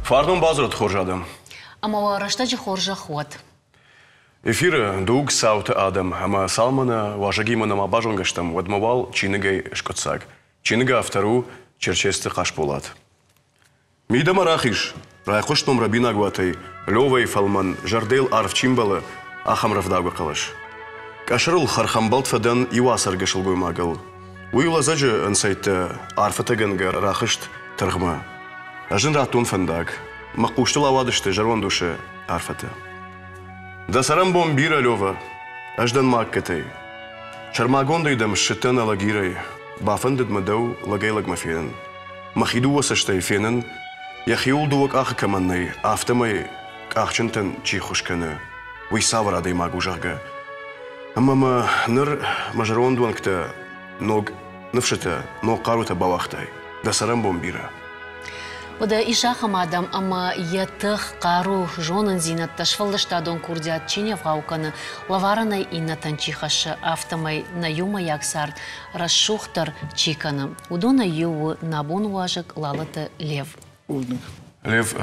Фарнон бадзырд хорз адӕм. Ӕмӕ уӕ рӕстӕджы хорзӕх уӕд. Эфиры дуг цауты адӕм ӕмӕ цалынмӕ нӕ уазӕгимӕ нӕма базонгӕ стӕм, уӕдмӕ уал чиныгӕй скъуыддзаг. Чиныгы автор у Черчесты Хъасболат. Мидӕмӕ рахиз, райхъуыст ном рӕбинаг уатӕй, Лёвӕйы фӕлмӕн, зӕрдӕйыл арф чи мбӕлы, ахӕм рӕвдаугӕ хъӕлӕс. Къӕсӕрыл хӕрхӕмбӕлд фӕдӕн иу ацӕргӕ сылгоймагыл. Уый лӕдзӕджы ӕнцӕйттӕ арфӕтӕгӕнгӕ рахызт тыргъмӕ. Ӕз ын радтон фӕндаг. Мӕ хъустыл ауадысты зӕронд усы арфӕтӕ. Дӕ цӕрӕнбон бирӕ, Лёвӕ. Ӕз дӕн Магкӕтӕй. Сӕрмагондӕй дӕм ссыдтӕн Алагирӕй. Бафӕндыд мӕ дӕу лӕгӕй-лӕгмӕ фенын. Мӕхи дыууӕ цӕстӕй фенын, йӕхиуыл дыууӕ къахы кӕмӕн нӕй, афтӕмӕй къахджынтӕн чи ххуыс кӕны, уый цавӕр адӕймаг у, зӕгъгӕ. Ӕмӕ мӕ ныр мӕ зӕронд уӕнгтӕ ног ныфсытӕ, ног хъарутӕ бауагътай. Дӕ цӕрӕнбон бирӕ. Уӕдӕ ис ахӕм адӕм, ӕмӕ йӕ тых, хъару, зонындзинӕдтӕ, сфӕлдыстадон курдиат чи не вгъау кӕны, лӕварӕн ӕй иннӕтӕн чи хӕссы, афтӕмӕй нӕ иумӕйаг цард рӕсугъддӕр чи кӕны, уыдонӕй иу у нӕ абоны уазӕг Лалыты Лев. Лев,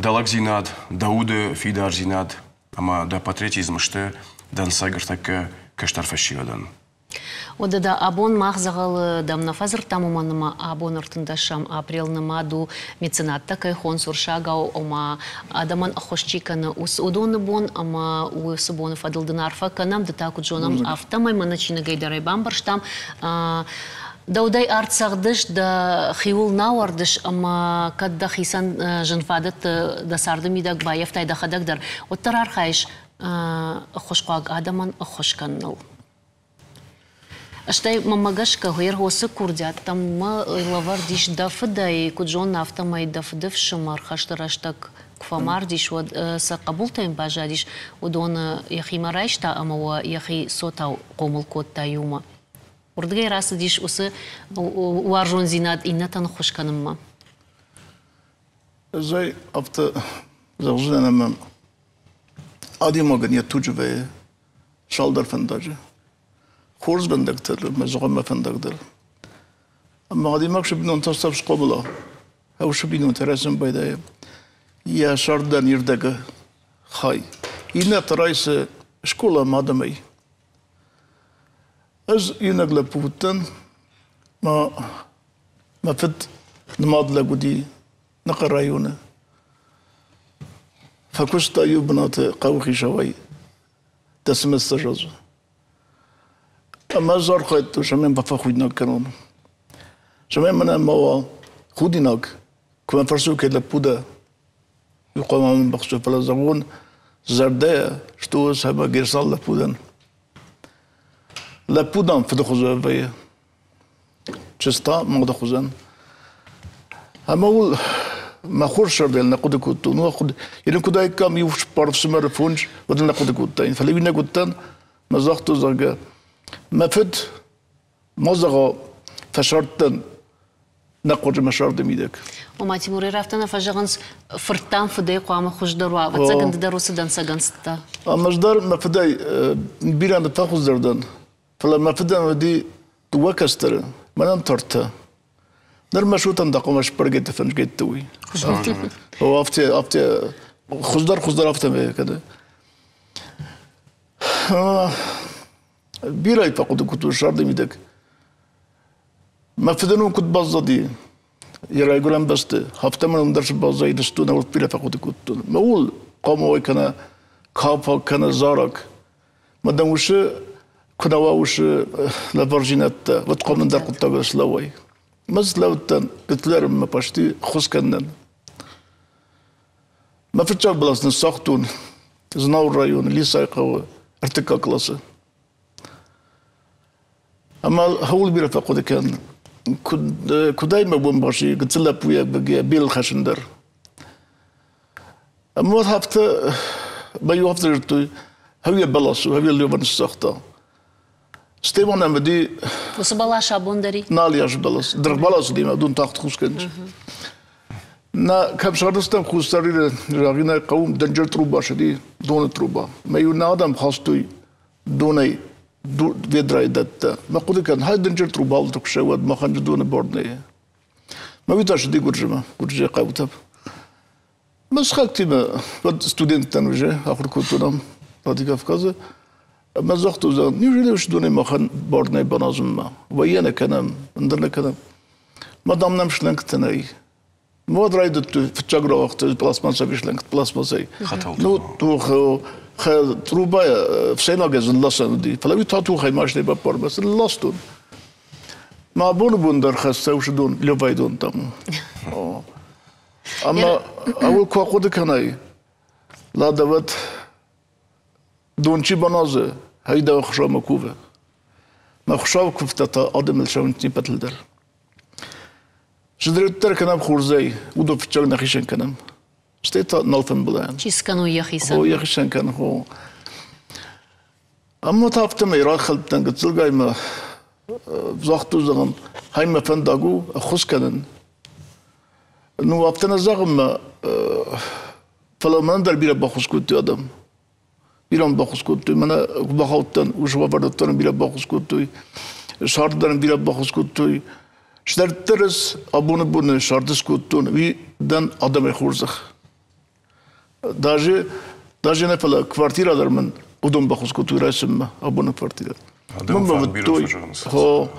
дӕ лӕгдзинад, дӕ уды фидардзинад ӕмӕ дӕ патриотизм сты дӕнцӕг ӕртӕккӕ кӕстӕр фӕсивӕдӕн. Уӕдӕ дӕ абон мах дзӕгъӕлы дӕм нӕ фӕдзырдтам, уымӕн ӕмӕ абон 13 апрел нымад у меценаттӕ кӕй хонынц уырыссагау, ома адӕмӕн ӕххуыс чи кӕны, уыдоны бон ӕмӕ уыцы боны фӕдыл дын арфӕ кӕнӕм, ды та куыд зонӕм, афтӕмӕй мӕнӕ чиныгӕй дӕр ӕй бамбӕрстам. Дӕудӕй арт цӕгъдыс, дӕхиуыл нӕ ауӕрдыс ӕмӕ кӕд дӕхицӕн зын фадӕтты дӕ царды мидӕг баййӕфтай дӕхӕдӕг дӕр, уӕддӕр архайыс ӕххуысхъуаг адӕмӕн ӕххуыс кӕныныл. Стӕй мӕнмӕ гӕсгӕ Гъергъосы курдиаттӕм мӕ лӕвӕрд ис дӕ фыдӕй, куыд зонын, афтӕмӕй дӕ фыды фсымӕр хӕсты рӕстӕг куы фӕмардис, уӕд цы хъӕбултӕ йын баззадис, уыдоны йӕхимӕ райста ӕмӕ уӕ йӕхи цотау хъомыл кодта иумӕ. Уырдыгӕй рацыдис уыцы уарзондзинад иннӕтӕн ӕххуыс кӕнынмӕ. Ӕз ӕй афтӕ зӕгъдзынӕн ӕмӕ адӕймагӕн йӕ туджы вӕййы цалдӕр фӕндаджы. Хорз фӕндӕгтӕ дӕр ӕмӕ зӕгъӕм фӕндаг дӕр. Ӕмӕ адӕймаг цы бинонтӕ схъомыл уыцы бинонтӕ рӕзын байдайы йӕ цардӕн ирдӕгы хай. Иннӕтӕ райсы скъоламӕ адӕмӕй. Ӕз иунӕг лӕппу уыдтӕн, мӕ мӕ фыд нымад лӕг уыди Ныхъы районы. Фӕкуыста иу бынаты хъӕуыхицауӕй дӕсмӕстӕ азы. Ӕмӕ ӕз архайдтон, цӕмӕй мӕ фӕхудинаг кӕнон. Цӕмӕй мӕнӕ ма уа худинаг, куы мӕ фӕрсой, кӕд лӕппу дӕ, уый хъуамӕ мын бахсой, фӕлӕ зӕгъон зӕрдӕйӕ, что сӕмӕ Герсан лӕппу дӕн. Лӕппу, дам, фыдыхуызы вӕййы. Чызг та мады хуызӕн. Ӕмӕ уыл мӕ хорз зӕрдӕйыл нӕ хъуыды кодтон. Йын куыд айккам иу цыппар ӕфсымӕры фондз, уӕд ын нӕ хъуыды кодтаин. Фӕлӕ иунӕг уыдтӕн, мӕ загътон, зӕгъгӕ, мӕ фыд ма зӕгъа, фӕсардтӕн нӕ хъуыды мӕ сӕрды мидӕг. Ома Тимурӕй афтӕ нӕ фӕзӕгъынц, фырттӕм фыдӕй хъуамӕ хуыздӕр уа, ӕвӕццӕгӕн ды дӕр уыцы дӕнцӕгӕн цыдтӕ. Ӕмӕ ӕз дӕр мӕ фыдӕй бирӕ нӕ фӕхуыздӕр дӕн. Фӕлӕ мӕ фыдӕн уыди дыууӕ кӕстӕры, мӕнӕн тортӕ. Ныр мӕ сутӕн дӕ хъуамӕ сбӕргӕтты фӕнзгӕтты уый. О, афтӕ, афтӕ, хуыздӕр, хуыздӕр афтӕ кӕны. Бирӕ фӕхъуыды кодтон сӕрды мидӕг. Мӕ фыдӕн уым куыд баззади, йӕ райгуырӕн бӕсты, афтӕ мын уым дӕр цы баззайд, стон бирӕ фӕхъуыды кодтон. Мӕ ууыл хъуамӕ уой кӕнӕ кафӕг, кӕнӕ зарӕг. Мӕ дӕм уыцы куы нӕ уа уыцы лӕвӕрдзинӕдтӕ, уӕд хъуамӕ ӕндӕр хъуыддагыл слӕууай. Мӕ слӕудтӕн Гитлермӕ почти ххуыс кӕнынӕн. Мӕ фыццаг бӕлас ныссагътон Знауыр районы Лисайы хъӕуы ӕртыккаг классы. Ӕмӕ хъӕуыл бирӕ фӕхъуыды кӕн, куыдӕй мӕ бон баци гыццыл лӕппуйӕ бел хӕссын дӕр. Ӕмӕ уӕд афтӕ мӕ иу афтӕ зыдтой, хӕуйӕ бӕлас у, хӕуйӕ Лёва ныссагъта. Стӕй ма нӕм уыди... Уыцы бӕлас абон дӕр и? Нал ис бӕлас. Дыргъ бӕлас уыди мӕ дон тагъд хус кӕныс. Нӕ кӕм цардыстӕм Хуссар Иры Рагъинӕй хъӕуы дынджыр труба сыди, доны труба. Мӕ-иу нӕ адӕм хастой донӕй ведрайы дӕттӕ. Мӕ хъуыды кӕн, хай дынджыр трубалты куы уӕд махӕн доны борднӕй. Мӕ уый та сыди Гуырдзымӕ, Гуырдзыйы хъӕутӕм. Мӕ сыхӕгтимӕ уӕд студенттӕн уже ахуыр кодтон ам Владикавказы. Ӕмӕ загътон, зӕгъын, неужели уыцы донӕй махӕн бар нӕй баназынмӕ? Вӕййӕ нӕ кӕнӕм, ӕндӕр нӕ кӕнӕм. Мӕ дам нӕм шлӕнгтӕ нӕй. Уӕд райдыдтой фыццаг рауагътой пластмассовый шланг пластмассӕй. Ну, трубайӕ ӕфсӕйнагӕй зын ласӕн уыди, фӕлӕ уый та тухӕй машинӕйы баппармӕ сын ластон. Мӕ абоны бон дӕр хӕссы уыцы дон Левайы дон там. Ӕмӕ ауыл куы ахъуыды кӕнай, ладӕвӕд дон чи баназы, хайдӕ Хуыцаумӕ кувы. Мӕ Хуыцауы куывдтӕ та адӕмыл цӕуынц не ппӕтыл дӕр. Зыдырддӕр кӕнӕм хорзӕй, уыдон фыццаг нӕхицӕн кӕнӕм. Стӕй та нал фӕмбылӕн. Чи скӕной йӕхицӕн? Хо йӕхицӕн кӕны, хо. Ӕмӕ та афтӕмӕй рахӕлдтӕн гыццылгай мӕ загътой, зӕгъын, хай мӕ фӕндаг у ӕххуыс кӕнын. Ну, афтӕ нӕ зӕгъын мӕ, фӕлӕ мӕнӕн дӕр бирӕ баххуыс кодтой адӕм. Бирӕ мын баххуыс кодтой. Мӕнӕ куы бахаудтӕн, уыцы уавӕрдӕттӕн бирӕ баххуыс кодтой. Сӕрд дӕр бирӕ баххуыс кодтой. Сдарддӕр ӕз абоны боны сӕрды скодтон, уый дӕн адӕмӕй хорзӕх. Даже, даже нӕ фӕлӕ квартира дӕр мын уыдон баххуыс кодтой райсынмӕ, абоны квартирӕ. Адӕм фарн бирӕ фӕзӕгъынц. Хо,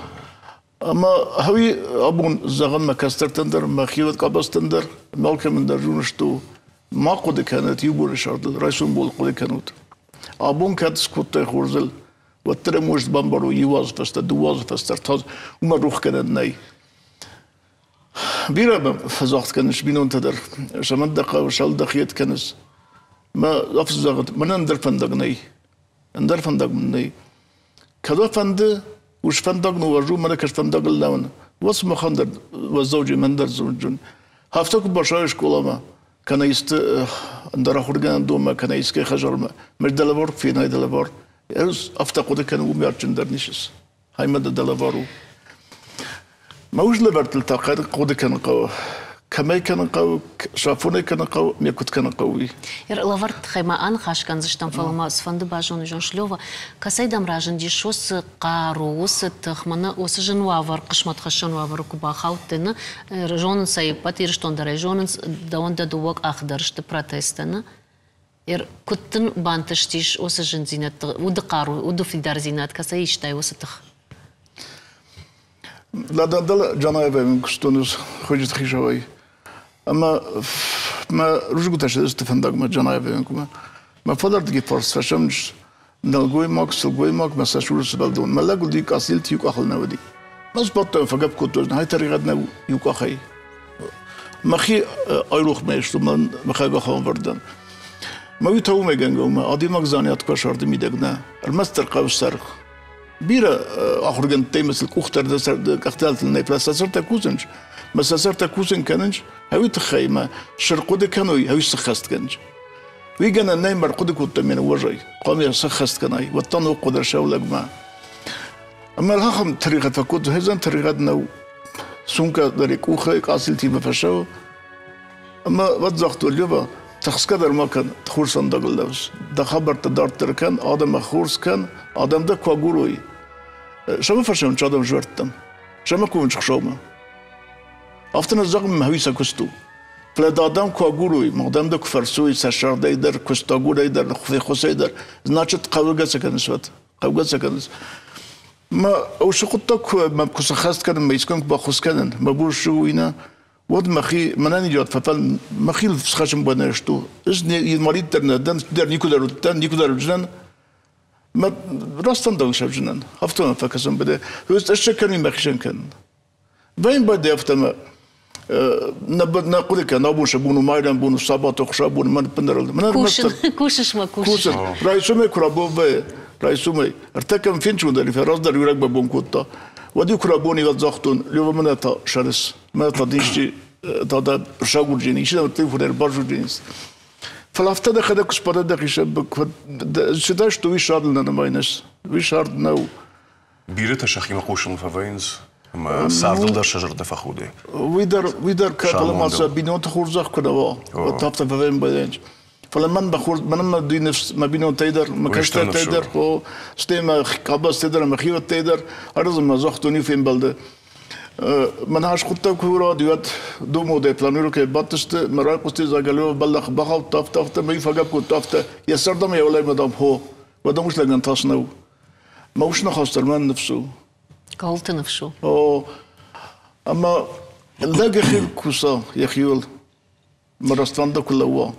ӕмӕ хауи абон зӕгъын мӕ кӕстӕртӕн дӕр, мӕ хиуӕт къабӕзтӕн дӕр, алкӕмӕн дӕр зоныс то, ма хъуыды кӕнӕт иу боны сӕрдыл, райсом бол хъуыды кӕнут. Абон кӕд скодтай хорзыл, уӕддӕр ӕм уӕзт бамбарой иу азы фӕстӕ, дыууӕ азы фӕстӕ, ӕртӕ азы, уымӕ рох кӕнӕн нӕй. Бирӕ мӕ фӕзагъд кӕныс бинонтӕ дӕр, сӕмӕн дӕ хъӕуы, сӕл дӕхи кӕныс. Мӕ афтӕ зӕгъӕд, мӕнӕн ӕндӕр фӕндаг нӕй. Ӕндӕр фӕндаг мын нӕй. Кӕд уӕ фӕнды, ус фӕндаг ныууарзун, мӕнӕ кӕс фӕндагыл лӕуын, уӕд сымахӕн дӕр уӕззауджын, мӕн дӕр зонджын. Афтӕ куы башайы скъоламӕ, кӕнӕ исты ӕндӕр ахуыргӕнӕндонмӕ, кӕнӕ искӕй хӕдзармӕ, мӕ дӕлӕвар куы фенай дӕлӕвар, ӕз афтӕ хъуыды кӕнын, уым адджын дӕр нисыс. Хаймӕ дӕ дӕлӕвар у. Мӕ ус лӕвӕрттыл та хъуыды кӕнын хъӕуы. Кӕмӕй кӕнын хъӕуы, сафонӕй кӕнын хъӕуы, ме куыд кӕнын хъӕуы, уый. Лӕвӕрд тыххӕй ма аныхас кӕндзыстӕм, фӕлӕ ма цыфӕнды базоны зон Шлёва, кӕцӕй дӕм разындис уыцы хъару, уыцы тых, мӕнӕ уыцы зын уавӕр, хъысмӕтхӕссӕн уавӕры куы бахаудтӕ, нӕ зонынц ӕй, ӕппӕт Ирыстон дӕр ӕй зонынц, дӕуӕн дӕ дыууӕ къахы дӕр сты протезтӕ, нӕ? Куыд дын бантыстис уыцы зындзинӕдты, уды хъару, уды фидардзинад, кӕцӕй истай уыцы тых? Лададал Джанаевӕй мын куыстон ӕз Ходжиты хицауӕй. Ӕмӕ мӕ рузгуытӕ сты фӕндагмӕ Джанаевӕй Мӕ фӕлӕрдыги фарс фӕсӕмс нӕлгоймаг, сылгоймаг, мӕ сӕ цуры сывӕллон. Мӕ лӕг уыди къӕцилты иу къахыл нӕ уыди. Ӕз бадтӕн, фӕгӕпп кодтон, хай тӕригъӕд нӕ иу къахӕй. Мӕхи айрох мӕ сты, мӕн мӕхӕг ахӕмвӕрдӕн. Мӕ уый та уымӕй гӕнгӕ у, мӕ адӕймаг занят куы сӕрды мидӕг нӕ, ӕрмӕстдӕр хъӕуы саргъ. Бирӕ ахуыргӕндтӕй мӕ сыл къухтӕ къӕхтӕлтыл нӕй, фӕлӕ сӕ сӕртӕ кусынц, мӕ сӕ сӕртӕ кусын кӕнынц, ӕви тыххӕй мӕ сӕрхъуыды кӕной, ӕви сыххӕст кӕнынц. Уый гӕнӕн нӕй, мӕ ӕрхъуыды кодта ме ныуӕзӕй. Хъуамӕ йӕ сӕххӕст кӕнай, уӕдта ног хъуыды сӕулӕгмӕ. Ӕмӕ ахӕм тӕригъӕд фӕкодта, хӕдзан тӕригъӕд нӕу. Сумка дӕр йӕ къухӕй къӕцилтимӕ фӕцӕуы. Ӕмӕ уӕд загътой, Лева, тыхсгӕ дӕр ма кӕн, хорз фӕндагыл лӕууыс. Дӕ хабӕрттӕ дарддӕр кӕн, адӕмы хорз кӕн, адӕм дӕ куы агурой. Сӕмӕ фӕсӕм адӕм зӕрдтӕм, сӕмӕ кувынц Хуыцаумӕ. Афтӕ нӕ зӕгъын, мӕ сӕ куыст у. Фӕлӕ дӕ адӕм куы агурой, адӕм дӕ куы фӕрсой сӕ сӕрдӕй дӕр, куыстагурӕй дӕр, феххуысӕй дӕр, значит, хъӕугӕ цы кӕныс уӕд? Хъӕугӕ цы кӕныс? Мӕ уыцы хъуыддаг куы мӕ куы сӕххӕст кӕнын, мӕ искӕм куы баххуыс кӕнын, мӕ бон цы у, уый нӕ, уӕд мӕхи мӕнӕн идиот фӕфӕл мӕхи схӕцын бонӕй сту. Ӕз не инвалид дӕр нӕ дӕн, дӕр никуыдӕр уыдтӕн, никуыдӕр уыдзынӕн. Мӕ раст фӕндагыл сӕвзынӕн. Афтӕ мӕ фӕкӕсын быдӕ. Ӕз цы кӕнын, мӕхицӕн кӕнын. Вӕйын бадӕ афтӕмӕ нӕ хъуыды кӕн, абон сӕ бон у майрӕн бон у, сабаты хуыцаубон мӕн ӕппындӕр Кусын, кусыс ма кусыс. Кусын. Райсомӕй куы рабон вӕййы, райсомӕй. Ӕртӕккӕ фенчон дӕр раздӕр иу рӕгмӕ бон кодта. Уӕд-иу куы рабон и загътон, Лёва, мӕнӕ та сӕрыс, мӕнӕ та дисчи, та дӕ сагурджен, исчи дӕм телефонӕй базурджен. Фӕлӕ афтӕ дӕхӕдӕг куы сбадӕ дӕхи цыдӕр сты, уый сӕрдыл нӕ нымайынц. Уый сӕрд нӕу. Бирӕтӕ сӕхимӕ хъусыныл фӕвӕййынц ӕмӕ цардыл дӕр сӕ зӕрдӕ фӕхуды. Уый дӕр кӕд ма сӕ бинонты хорзӕх куы нӕ уа, уӕд афтӕ фӕвӕййын баййафынц. Фӕлӕ мӕн мӕ хорз, мӕнӕн мӕ ныфс мӕ бинонтӕй дӕр, мӕ кӕстӕртӕй дӕр, стӕй мӕ къабӕзтӕй дӕр ӕмӕ хиуӕттӕй дӕр, ӕрдзы мӕ загътон иу фембӕлды. Мӕн аскъуыдта куы рад, уӕд думодӕй планировкӕйы бадтысты, мӕ райхъуысти Загалева бӕллӕх бахаудта, афтӕ, афтӕ, мӕ фӕгӕпп кодта, афтӕ. Йӕ сӕрдӕм йӕ уӕлӕмӕ, дам, хо, уӕдӕ ус лӕгӕн тас нӕу. Мӕ ус ныхас дӕр мӕн ныфс у. Кӕуылты ныфс у? О, ӕмӕ лӕг йӕхи куса йӕхиуыл, мӕ рӕствӕндаг куы лӕууа,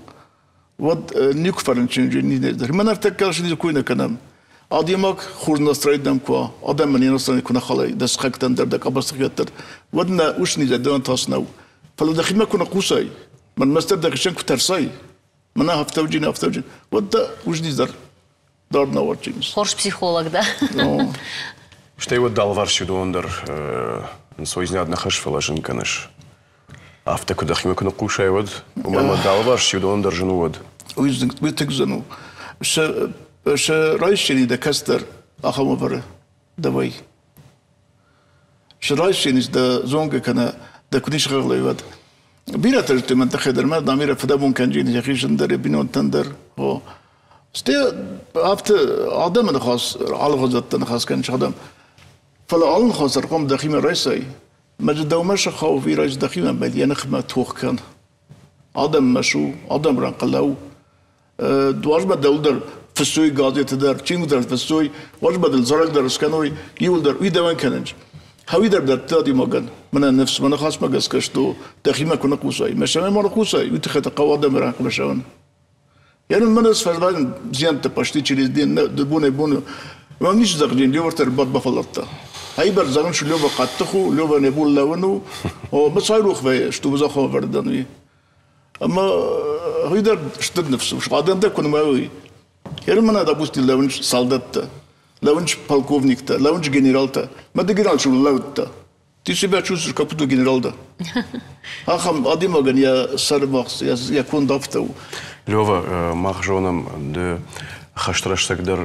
уӕд никуы фӕрынчын дӕр. Мӕн ӕртӕккӕ низ куы нӕ кӕнӕм. Адӕймаг хорз настроение куы уа, адӕмӕн йӕ настроение куы нӕ халай, дӕ сыхӕгтӕн дӕр, дӕ къабӕзтӕн дӕр, уӕд нӕ ус низӕй дӕуӕн тас нӕу. Фӕлӕ дӕхимӕ куы нӕ хъусай, мӕнмӕ дӕхицӕн куы тӕрсай, мӕнӕ афтӕвджын, афтӕвджын, уӕд дӕ ус низ дӕр дард нӕ уарзынц. Хорз психолог дӕ. Стӕй уӕд алыварс уыдон дӕр ӕнцойдзинад нӕ хӕс, фӕлӕ зын кӕныс. Афтӕ куы дӕхимӕ куы ныхъхъусай, уӕд уымӕн ӕмӕ дӕ алыварс уыдон дӕр зын у уӕд. Уый тынг зын у. Сӕ райсчени дӕ кӕстӕр ахӕм уавӕры дӕуӕй. Сӕ райсченис дӕ зонгӕ кӕнӕ дӕ куы не схъӕлай, уӕд. Бирӕтӕ зыдтой мӕн тыххӕй дӕр, мӕ Дамирӕ фыдӕбон кӕнджын йӕхи зындӕр, йӕ бинонтӕн дӕр. О. Стӕй афтӕ адӕмы ныхас, алыгъуызӕтты ныхас кӕныс адӕм. Фӕлӕ алы ныхас дӕр хъуамӕ дӕхимӕ райсай. Мӕ дзы дӕумӕ сыхау вираж дӕхимӕ мӕ йӕ ныхмӕ тох кӕн. Адӕммӕ су, адӕм рӕнхъы лӕуу. Дуазмӕ дӕлдӕр фыссой газеты дӕр, чингуы дӕр фыссой, уазмӕ дыл зарӕг дӕр скӕной, иуылдӕр уый дӕуӕн кӕнынц. Хауи дӕр дӕтты адӕймагӕн. Мӕнӕ ныфс, мӕ ныхасмӕ гӕсгӕ сты, дӕхимӕ куы ныхъусай. Мӕ сӕмӕ ма ныхъусай, уый тыххӕй та хъӕуы адӕмы рӕнхъмӕ цӕуын. Я мӕнӕ сфӕлварин зиӕнттӕ почти через день, бонӕй-боны. Мӕм ницы зӕгъдзӕн, Левӕртӕ ӕрбадт бафӕлладта. Айбӕр зӕгъын, что Лева хъӕддых у, Лева не бон лӕууын у. Мӕ цайрух вӕййы, что зӕххон ӕвӕрдӕн уый. Ӕмӕ уый дӕр стыр ныфс у. Адӕм дӕр куы нымайой. Ерын мӕнӕ, допустим, лӕууынц салдӕттӕ, лӕууынц полковниктӕ, лӕууынц генералтӕ. Мӕ ды генерал лӕудтӕ. Ты себя чувствуешь, как будто генерал да. Ахӕм адӕймагӕн йӕ сӕрымагъз, йӕ конд афтӕ у. Лева, мах зонӕм, ды хӕсты рӕстӕг дӕр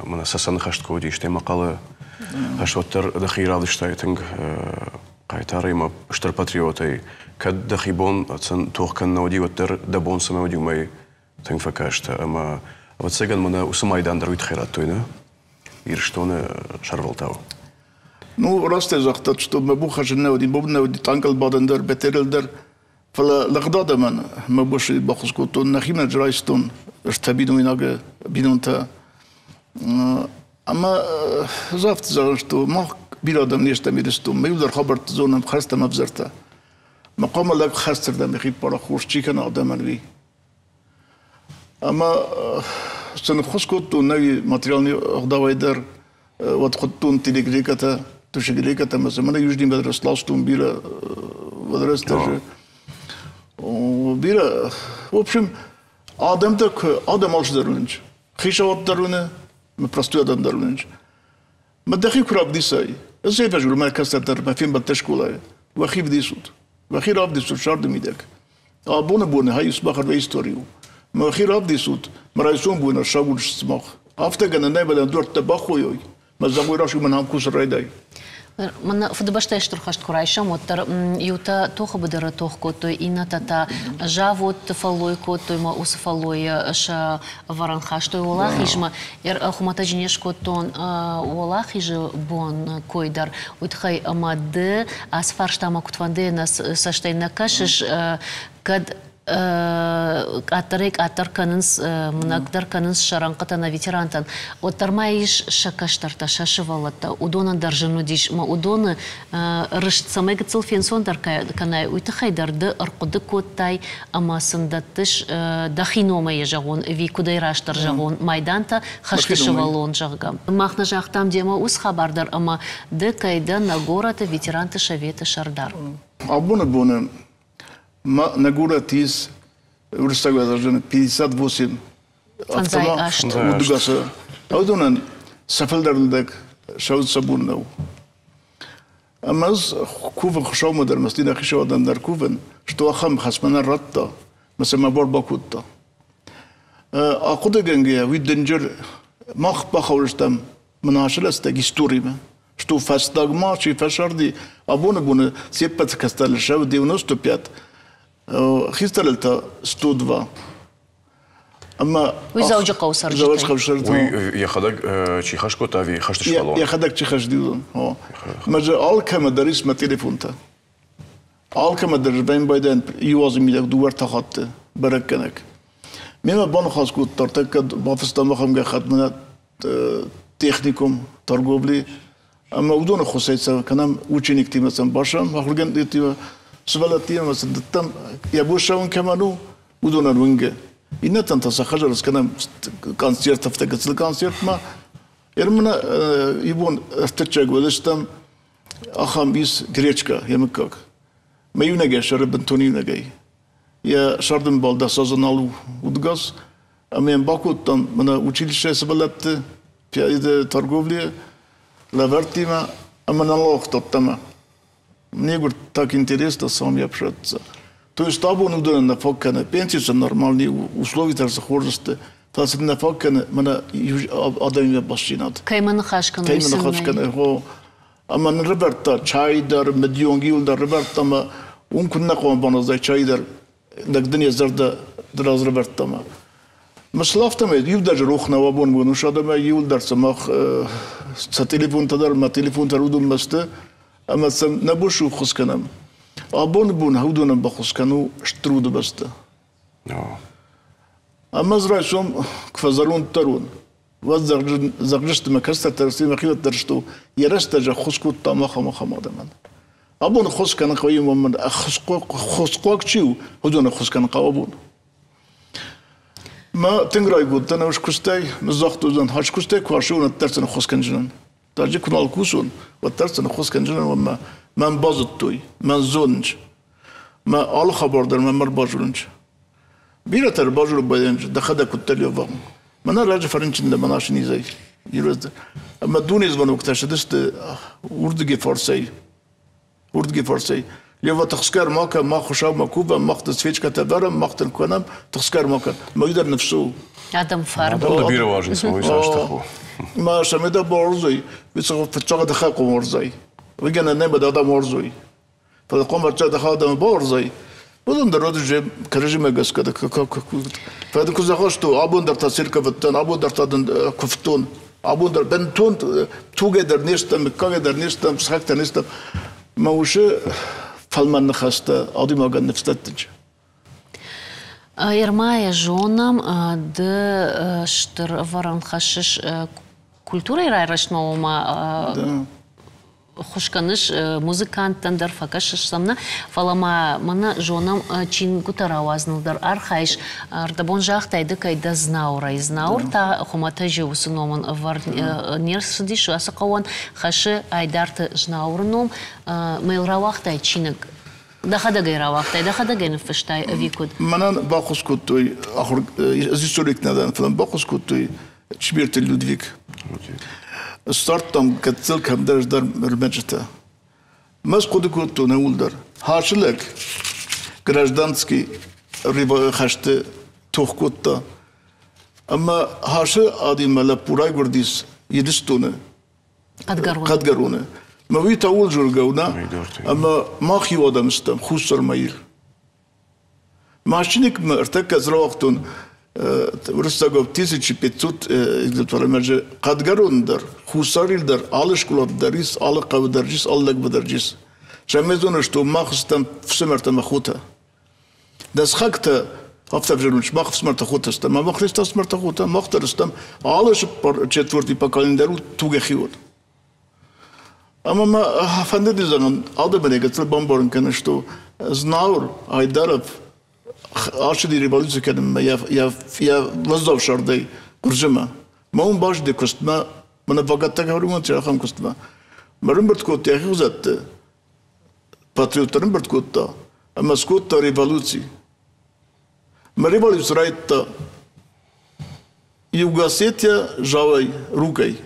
мӕнӕ Цӕцӕны хӕст куы уыди, стӕй Мӕхъӕлы хӕст, уӕддӕр дӕхи равдыстай тынг хъайтарӕй ӕмӕ стыр патриотӕй. Кӕд дӕхи бон тох кӕнын нӕ уыди, уӕддӕр дӕ бон цӕмӕ уыди, уымӕй тынг фӕкастӕ. Ӕмӕ, ӕвӕццӕгӕн, мӕнӕ уыцы майдан дӕр уый тыххӕй радтой, нӕ? Ирыстоны сӕрвӕлтау. Ну, растӕй загътат, что мӕ бон хӕссын нӕ уыди, бон нӕ уыди танкыл бадын дӕр, БТР-ыл дӕр. Фӕлӕ лӕгъд адӕмӕн мӕ босы баххуыс кодтон, нӕхимӕ райстон ӕртӕ бинойнаг бинонтӕ. Ӕмӕ афтӕ зӕгъын, что мах бирӕ адӕм не стӕм Ирыстонмӕ, иуылдӕр хабӕртты зонӕм, хӕрзтӕм ӕвзӕртӕ. Мӕ хъуамӕ лӕг хӕрзтырдӕм йӕхи ппара, хорз чи кӕна адӕмӕн, уый. Ӕмӕ сын ӕххуыс кодтон нӕ материалон ӕгъдауӕй дӕр, уӕд хуыдтон телегрекӕтӕ, тушегрекӕтӕ ӕмӕ сӕ мӕнӕ южный сластон бирӕ рӕстӕджы. Бирӕ, в общем, адӕмтӕ куы адӕм алчидӕр уынынц. Хицауад дӕр уыны, простой адӕм дӕр уынынц. Мӕ дӕхи куы равдисай, ӕз ӕй фӕзур мӕ кӕстӕртӕ мӕ фембӕлдтӕ скъолайы, уӕхи вдисут, уӕхи равдисут сӕрды мидӕг. Абоны боны хай сымах истори у. Мӕхи равдисут, мӕ райсом боны сагур сымах. Афтӕ гӕнӕн нӕй, мӕнӕн дуӕрттӕ бахойой, мӕ зӕгъой расуй мӕн ам кусын райдай. Мӕнӕ Фыдыбӕстӕйы Стыр хӕст куы райсӕм, уӕддӕр иутӕ тохы быдыры тох кодтой, иннӕтӕ та заводты фӕллой кодтой ӕмӕ уыцы фӕллойы сӕ ӕвӕрӕн хастой уӕлахизмӕ. Хуымӕтӕджы не скодтон уӕлахизы бон кой дӕр, уый тыххӕй ӕмӕ ды ацы фарстамӕ куыдфӕндыйӕ нӕ цӕстӕй нӕ кӕсыс, кӕд къаддӕрӕй-къаддӕр кӕнынц, мынӕгдӕр кӕнынц сӕ рӕнхъытӕ нӕ ветерантӕн, уӕддӕр ма ис сӕ кӕстӕртӕ, сӕ сывӕллӕттӕ. Уыдонӕн дӕр зын уыдис ӕмӕ уыдоны рыст цӕмӕй гыццыл фенцондӕр кӕнай, уый тыххӕй дӕр ды ӕрхъуыды кодтай ӕмӕ сын дӕттыс дӕхи номӕй йӕ зӕгъон ӕви куыдӕй растдӕр зӕгъон, майдантӕ хӕсты сывӕллон, зӕгъгӕ. Мах нӕ загътам демӕ уыцы хабар дӕр ӕмӕ ды кӕй дӕ нӕ горӕты ветеранты советы сӕрдар. Абоны боны нӕ горӕт ис уырыссаг уӕзӕрдзӕн 58 автомат удыгасы. Уыдонӕн сӕ фылдӕр лӕг сӕ сӕ бон нӕу. Ӕмӕ ӕз кувын Хуыцаумӕ дӕр, мӕ стӕй нӕ хицауадӕн дӕр кувын, что ахӕм хӕс мӕнӕн радта, мӕ сӕ мӕ бар бакодта. Ахъуыдыгӕнгӕйӕ, уый дынджыр мах бахауыстӕм мынасы рӕстӕг историмӕ, что фӕстагмӕ чи фӕсарди, абоны боны се ппӕт кӕстӕр сӕ 95, хистӕрыл та 102. Ӕмӕ Уый Дзӕуджыхъӕуы цӕрджытӕй. Дзӕуджыхъӕуы цӕрджытӕй. Уый йӕхӕдӕг чи хӕс кодта ӕви хӕсты сывӕллон? Йӕхӕдӕг чи хӕсти, уыдон. Мӕ дзы алкӕмӕ дӕр ис мӕ телефонтӕ. Алкӕмӕ дӕр бамбайдӕн иу азы мидӕг дыууӕ-ӕртӕ хатты бӕрӕггӕнӕг. Мемӕ баныхас кодта, ӕртӕккӕ бафыстам ахӕм гӕххӕтт мӕнӕ техникум торговли ӕмӕ уыдоны ххуысӕй сӕ кӕнӕм учениктимӕ сӕм басӕм, ахуыргӕндтимӕ, сывӕллӕттимӕ сын дӕттӕм, йӕ бон ссӕуын кӕмӕн у, уыдонӕн уынгы. Иннӕтӕн та сӕ хӕдзары скӕнӕм концерт, афтӕ гыццыл концертмӕ. Ермына ибон ӕртыччаг уыдыстӕм, ахӕм ис гречка йӕ мыггаг. Мӕ иунӕгӕй сӕры бынтон иунӕгӕй. Йӕ сӕрдынбал дӕсазы нал у удгас. Ӕмӕ йӕм бакодтам мӕнӕ училищӕйы сывӕллӕтты торговлийы лӕвӕрттимӕ ӕмӕ нал ауагъта ӕддӕмӕ. Мне, говорит, так интересно сам я общаться. То есть абон уыдонӕн нӕ фаг кӕны, пенси сын нормальный условитӕ цы хорз сты, фӕлӕ сын нӕ фаг кӕны мӕнӕ адӕмимӕ бастдзинад. Кӕимӕ ныхас кӕны, Кӕимӕ ныхас кӕны, хо. Ӕмӕ нын рывӕрдта чай дӕр, мыдионгил дӕр рывӕрдта ӕмӕ уым куыннӕ хъуамӕ баназай чай дӕр, лӕг дын йӕ зӕрдӕ раз рывӕрдта ӕмӕ. Мысыл афтӕмӕй иу дӕр рох нӕу абон уынус адӕмӕй иуылдӕр сӕ мах сӕ телефонтӕ дӕр мӕ телефонтӕ уыдонмӕ сты ӕмӕ сӕм нӕ бон суххуыс кӕнӕм. Абоны бон уыдонӕн баххуыс кӕн у стыр удыбӕстӕ. Ӕмӕ ӕз райсом куы фӕзӕронддӕр уон, уӕд зӕгъдзысты мӕ кӕстӕртӕ сты, мӕ хиуӕттӕ сты, йӕ рӕстӕджы ӕххуыс кодта мах ӕмӕ ахӕм адӕмӕн. Абон ӕххуыс кӕнын хъӕуы уымӕн ӕххуысхъуаг чи у, уыдон ӕххуыс кӕнын хъӕуы абон. Мӕ тынг райгонд дӕн ӕз куыстӕй, загътон, хӕс куыстӕй куы ацӕуон, уӕддӕр сын ӕххуыс кӕнджынӕн. Даджы куы нал кусон, уӕддӕр сын ӕххуыс кӕнджынӕн ӕмӕ мӕн базыдтой, мӕн зонынц. Мӕ алы хабар дӕр мӕм ӕрбазонынц. Бирӕтӕ ӕрбазоны байдайынц, дӕхӕдӕг куыддӕр лӕвӕгъ. Мӕнӕ раджы фӕрынчын дӕ мӕн ацы низӕй. Ӕмӕ дуне звоноктӕ ссыдысты уырдыгӕй фарсӕй. Уырдыгӕй фарсӕй. Лева тыхсгӕ ма кӕн, мах Хуыцаумӕ кувӕм, мах дын свечкӕтӕ вӕрӕм, мах дын кӕнӕм, тыхсгӕ ма кӕн. Мӕ дӕр ныфс у. Адӕм фарн. Адӕм дӕ бирӕ уарзынц, уый цас тых у. Ма сӕмӕ бауарзой, фыццаг дӕхӕ хъом уарзай. Уый гӕнӕн нӕ адӕм уарзой. Фӕлӕ хъом ӕрцӕ дӕхӕ адӕм бауарзай. Уыдон дӕр уыд кӕрӕдзимӕ гӕсгӕ. Фӕлӕ куы зӕгъыс, абон дӕр та церковыдтӕн, абон дӕр та дын куывтон, абон дӕр бынтон тугӕй дӕр не стӕм, мыггагӕй дӕр не стӕм, сыхӕгтӕ не стӕм. Мӕ усы фӕлмӕн ныхӕстӕ адӕймагӕн ныфс дӕттынц. Ермайӕ зонӕм, ды стыр ӕвӕрӕн хӕссыс культурӕйы райрӕзтмӕ, ома ххуыс кӕныс музыканттӕн дӕр, фӕкӕсыс сӕм нӕ, фӕлӕ ма мӕнӕ зонӕм, чингуытӕ рауадзыныл дӕр архайыс. Ӕрдӕбон загътай ды, кӕй дӕ Знауырӕй. Знауыр та хуымӕтӕджы уыцы номӕн ӕвӕрд не рцыдис ацы хъӕуӕн, хӕссы Айдарты Знауыры ном. Мӕ рауагътай чиныг. Дӕхӕдӕг ӕй рауагътай, дӕхӕдӕг ӕй ныффыстай ӕви куыд? Мӕнӕн баххуыс кодтой ахуыр, ӕз историк нӕ дӕн, фӕлӕ баххуыс кодтой Чбирты Людвиг. Ссардтам гыццыл кӕмдӕр дӕр ӕрмӕджытӕ. Мӕ схъуыды кодтон ӕууылдӕр. Хасы лӕг гражданский хӕсты тох кодта. Ӕмӕ Хасы адӕммӕ лӕппу райгуырдис Ирыстоны Хъӕдгӕроны. Мӕ уый та ууыл дзургӕ у, нӕ? Ӕмӕ мах иу адӕм стӕм, Хуссармӕ Ир. Машиникмӕ ӕртӕккӕ ӕз рауагътон уырыссагау 1500 экземпляры Хъӕдгӕрон дӕр, Хуссар Ир дӕр, алы скъолаты дӕр ис, алы хъӕуы дӕр ис, алы лӕгмӕ дӕр ис. Цӕмӕй зоныс, то мах стӕм фсымӕртӕ ӕмӕ хотӕ. Дӕ сыхӕгтӕ афтӕ ӕвзӕрынц, мах фсымӕртӕ хотӕ стӕм, ӕмӕ мах не стӕм фсымӕртӕ хотӕ, мах дӕр стӕм алы четвертый поколение дӕр у тугӕхион. Ӕмӕ мӕ фӕндыди зӕгъын, адӕмӕн гыццыл бамбарын кӕнын, что Знауыр Айдаров ацыди революци кӕнынмӕ йӕ уӕззау сӕрдӕй Гуырдзымӕ. Мӕ уым базыди куыстмӕ, мӕнӕ вагӕттӕ кӕм ахӕм куыстмӕ. Мӕ рымбырд кодта йӕхи хуызӕтты, патриоттӕ рымбырд кодта ӕмӕ скодта революци. Мӕ революци райдыдта Югосетия Жавай рукой.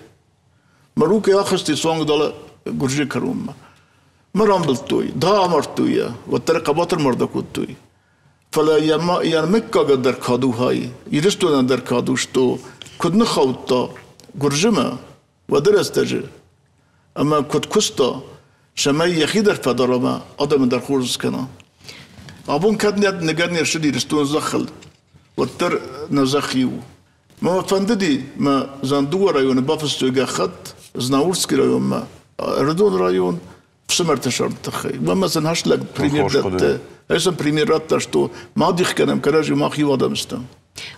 Мӕ рукой ахызти суанг дӕлӕ Гуырдзыйы кӕронмӕ. Мӕ рамбылдтой, да амардтой йӕ, уӕддӕр хъӕбатыр марды кодтой. Фӕлӕ йӕ, йӕ мыггагӕн дӕр кад у хай, Ирыстонӕн дӕр кад у, что куыд ныххаудта Гуырдзымӕ, уӕды рӕстӕджы, ӕмӕ куыд куыста, цӕмӕй йӕхи дӕр фӕдара ӕмӕ адӕмы дӕр хорз скӕна. Абон кӕд ныгӕд не рцыд Ирыстоны зӕххыл. Уӕддӕр нӕ зӕхх иу. Мӕ фӕндыди, мӕ Зандуа районы бафыстой гӕххӕтт Знаурский районмӕ, Ӕрыдоны район, фсымӕрты сӕрды тыххӕй. Уымӕ сын хӕслӕг премьер дӕтты. Ӕз сын премьер радта, что ма дих кӕнӕм кӕрӕдзи, мах иу адӕм стӕм.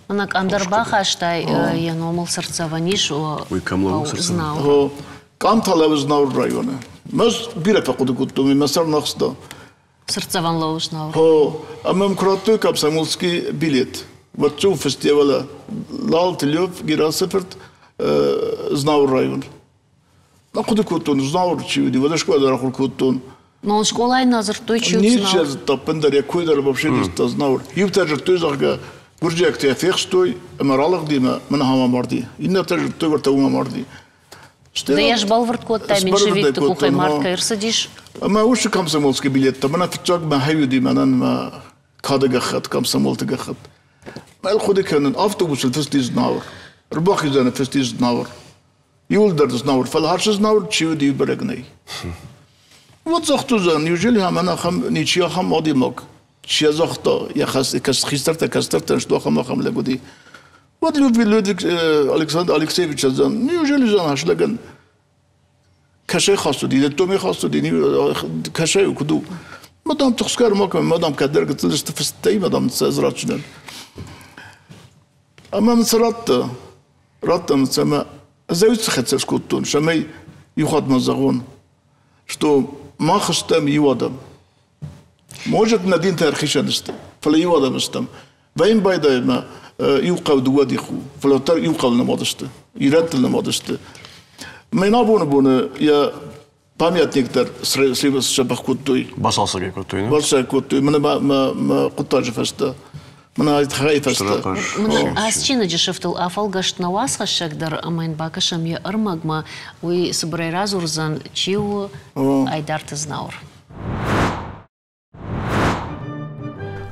Мӕнӕ къам дӕр бахастай, йӕ номыл цыртдзӕвӕн ис. Уый кӕм лӕууы цыртдзӕвӕн? Къам та лӕууы Знауыр районы. Мӕз бирӕ фӕхъуыды кодтон, мӕ сӕр нахста. Цыртдзӕвӕн лӕууы Знауыр. Ӕмӕ мӕм куы радтой комсомольский билет, уӕд фестивале Лалты Лев Герасы фырт Знауыр район. Ахъуыды кодтон, Знауыр чи уыди, уӕдӕ скъола дӕр ахуыр кодтон. Но скъолайы нӕ дзырдтой, чи уыд Ничи зыдта, ӕппындӕр йӕ кой дӕр вообще не зыдта Знауыр. Иутӕ дзырдтой, зӕгъгӕ, гуырдзиӕгтӕ йӕ фехстой ӕмӕ ралыгъди ӕмӕ мын ахӕм амарди. Иннӕтӕ дзырдтой, уӕртӕ уым амарди. Ды йӕ сбӕлвырд кодтай, меньшевикты къухӕй мард кӕй ӕрцыдис? Ӕмӕ уыцы комсомольский билеттӕ мӕнӕ фыццаг мӕ хай уыди мӕнӕн мӕ кады гӕххӕтт, комсомолты гӕххӕтт. Мӕ хъуыды кӕнын, автобусыл фысти Знауыр, ӕрбахизӕны фысти Знауыр. Иуылдӕр Знауыр, фӕлӕ хӕрз Знауыр чи уыди, бӕрӕг нӕй. Уӕд загътуызӕн, неужели амӕн ахӕм ничи ахӕм адӕймаг, чи загъта, йӕ хистӕртӕ кӕстӕртӕн что ахӕм ахӕм лӕг уыди. Уӕд Людвиг Александр Алексеевич зӕгъдзӕн, неужели зӕгъ хӕслӕгӕн кӕсӕй хаст уыди, деттомӕй хаст уыди, кӕсӕй у, куыд у. Мадам тыхсгӕ ма кӕн, мадам кӕддӕр гыццыл сты фыстӕй, мадам сӕ ӕз ратдзынӕн. Ӕмӕ мын цы радта? Радта мын ӕмӕ ӕз ӕй уыцы хӕццӕ скодтон, цӕмӕй иу хатт ма зӕгъон, что мах стӕм иу адӕм. Может, нӕ динтӕ ӕрхицӕн сты, фӕлӕ иу адӕм стӕм. Вӕййын байдайӕмӕ иу хъӕу дыууӕ дих у, фӕлӕ уӕддӕр иу хъӕуыл нымад сты, ирӕттыл нымад сты. Мӕн абоны боны йӕ памятник дӕр сдзӕбӕх кодтой. Бацалцӕг кодтой, не? Бацалцӕг кодтой. Мӕнӕ мӕ хъуыддаджы фӕстӕ. Мӕнӕ хайы фӕстӕ. Ацы чиныджы сыфтыл афӕлгӕст нӕ уацхӕссӕг дӕр ӕмӕ йын бакӕсӕм йӕ ӕрмӕгмӕ. Уый цыбырӕй радзурдзӕн, чи у Айдарты Знауыр.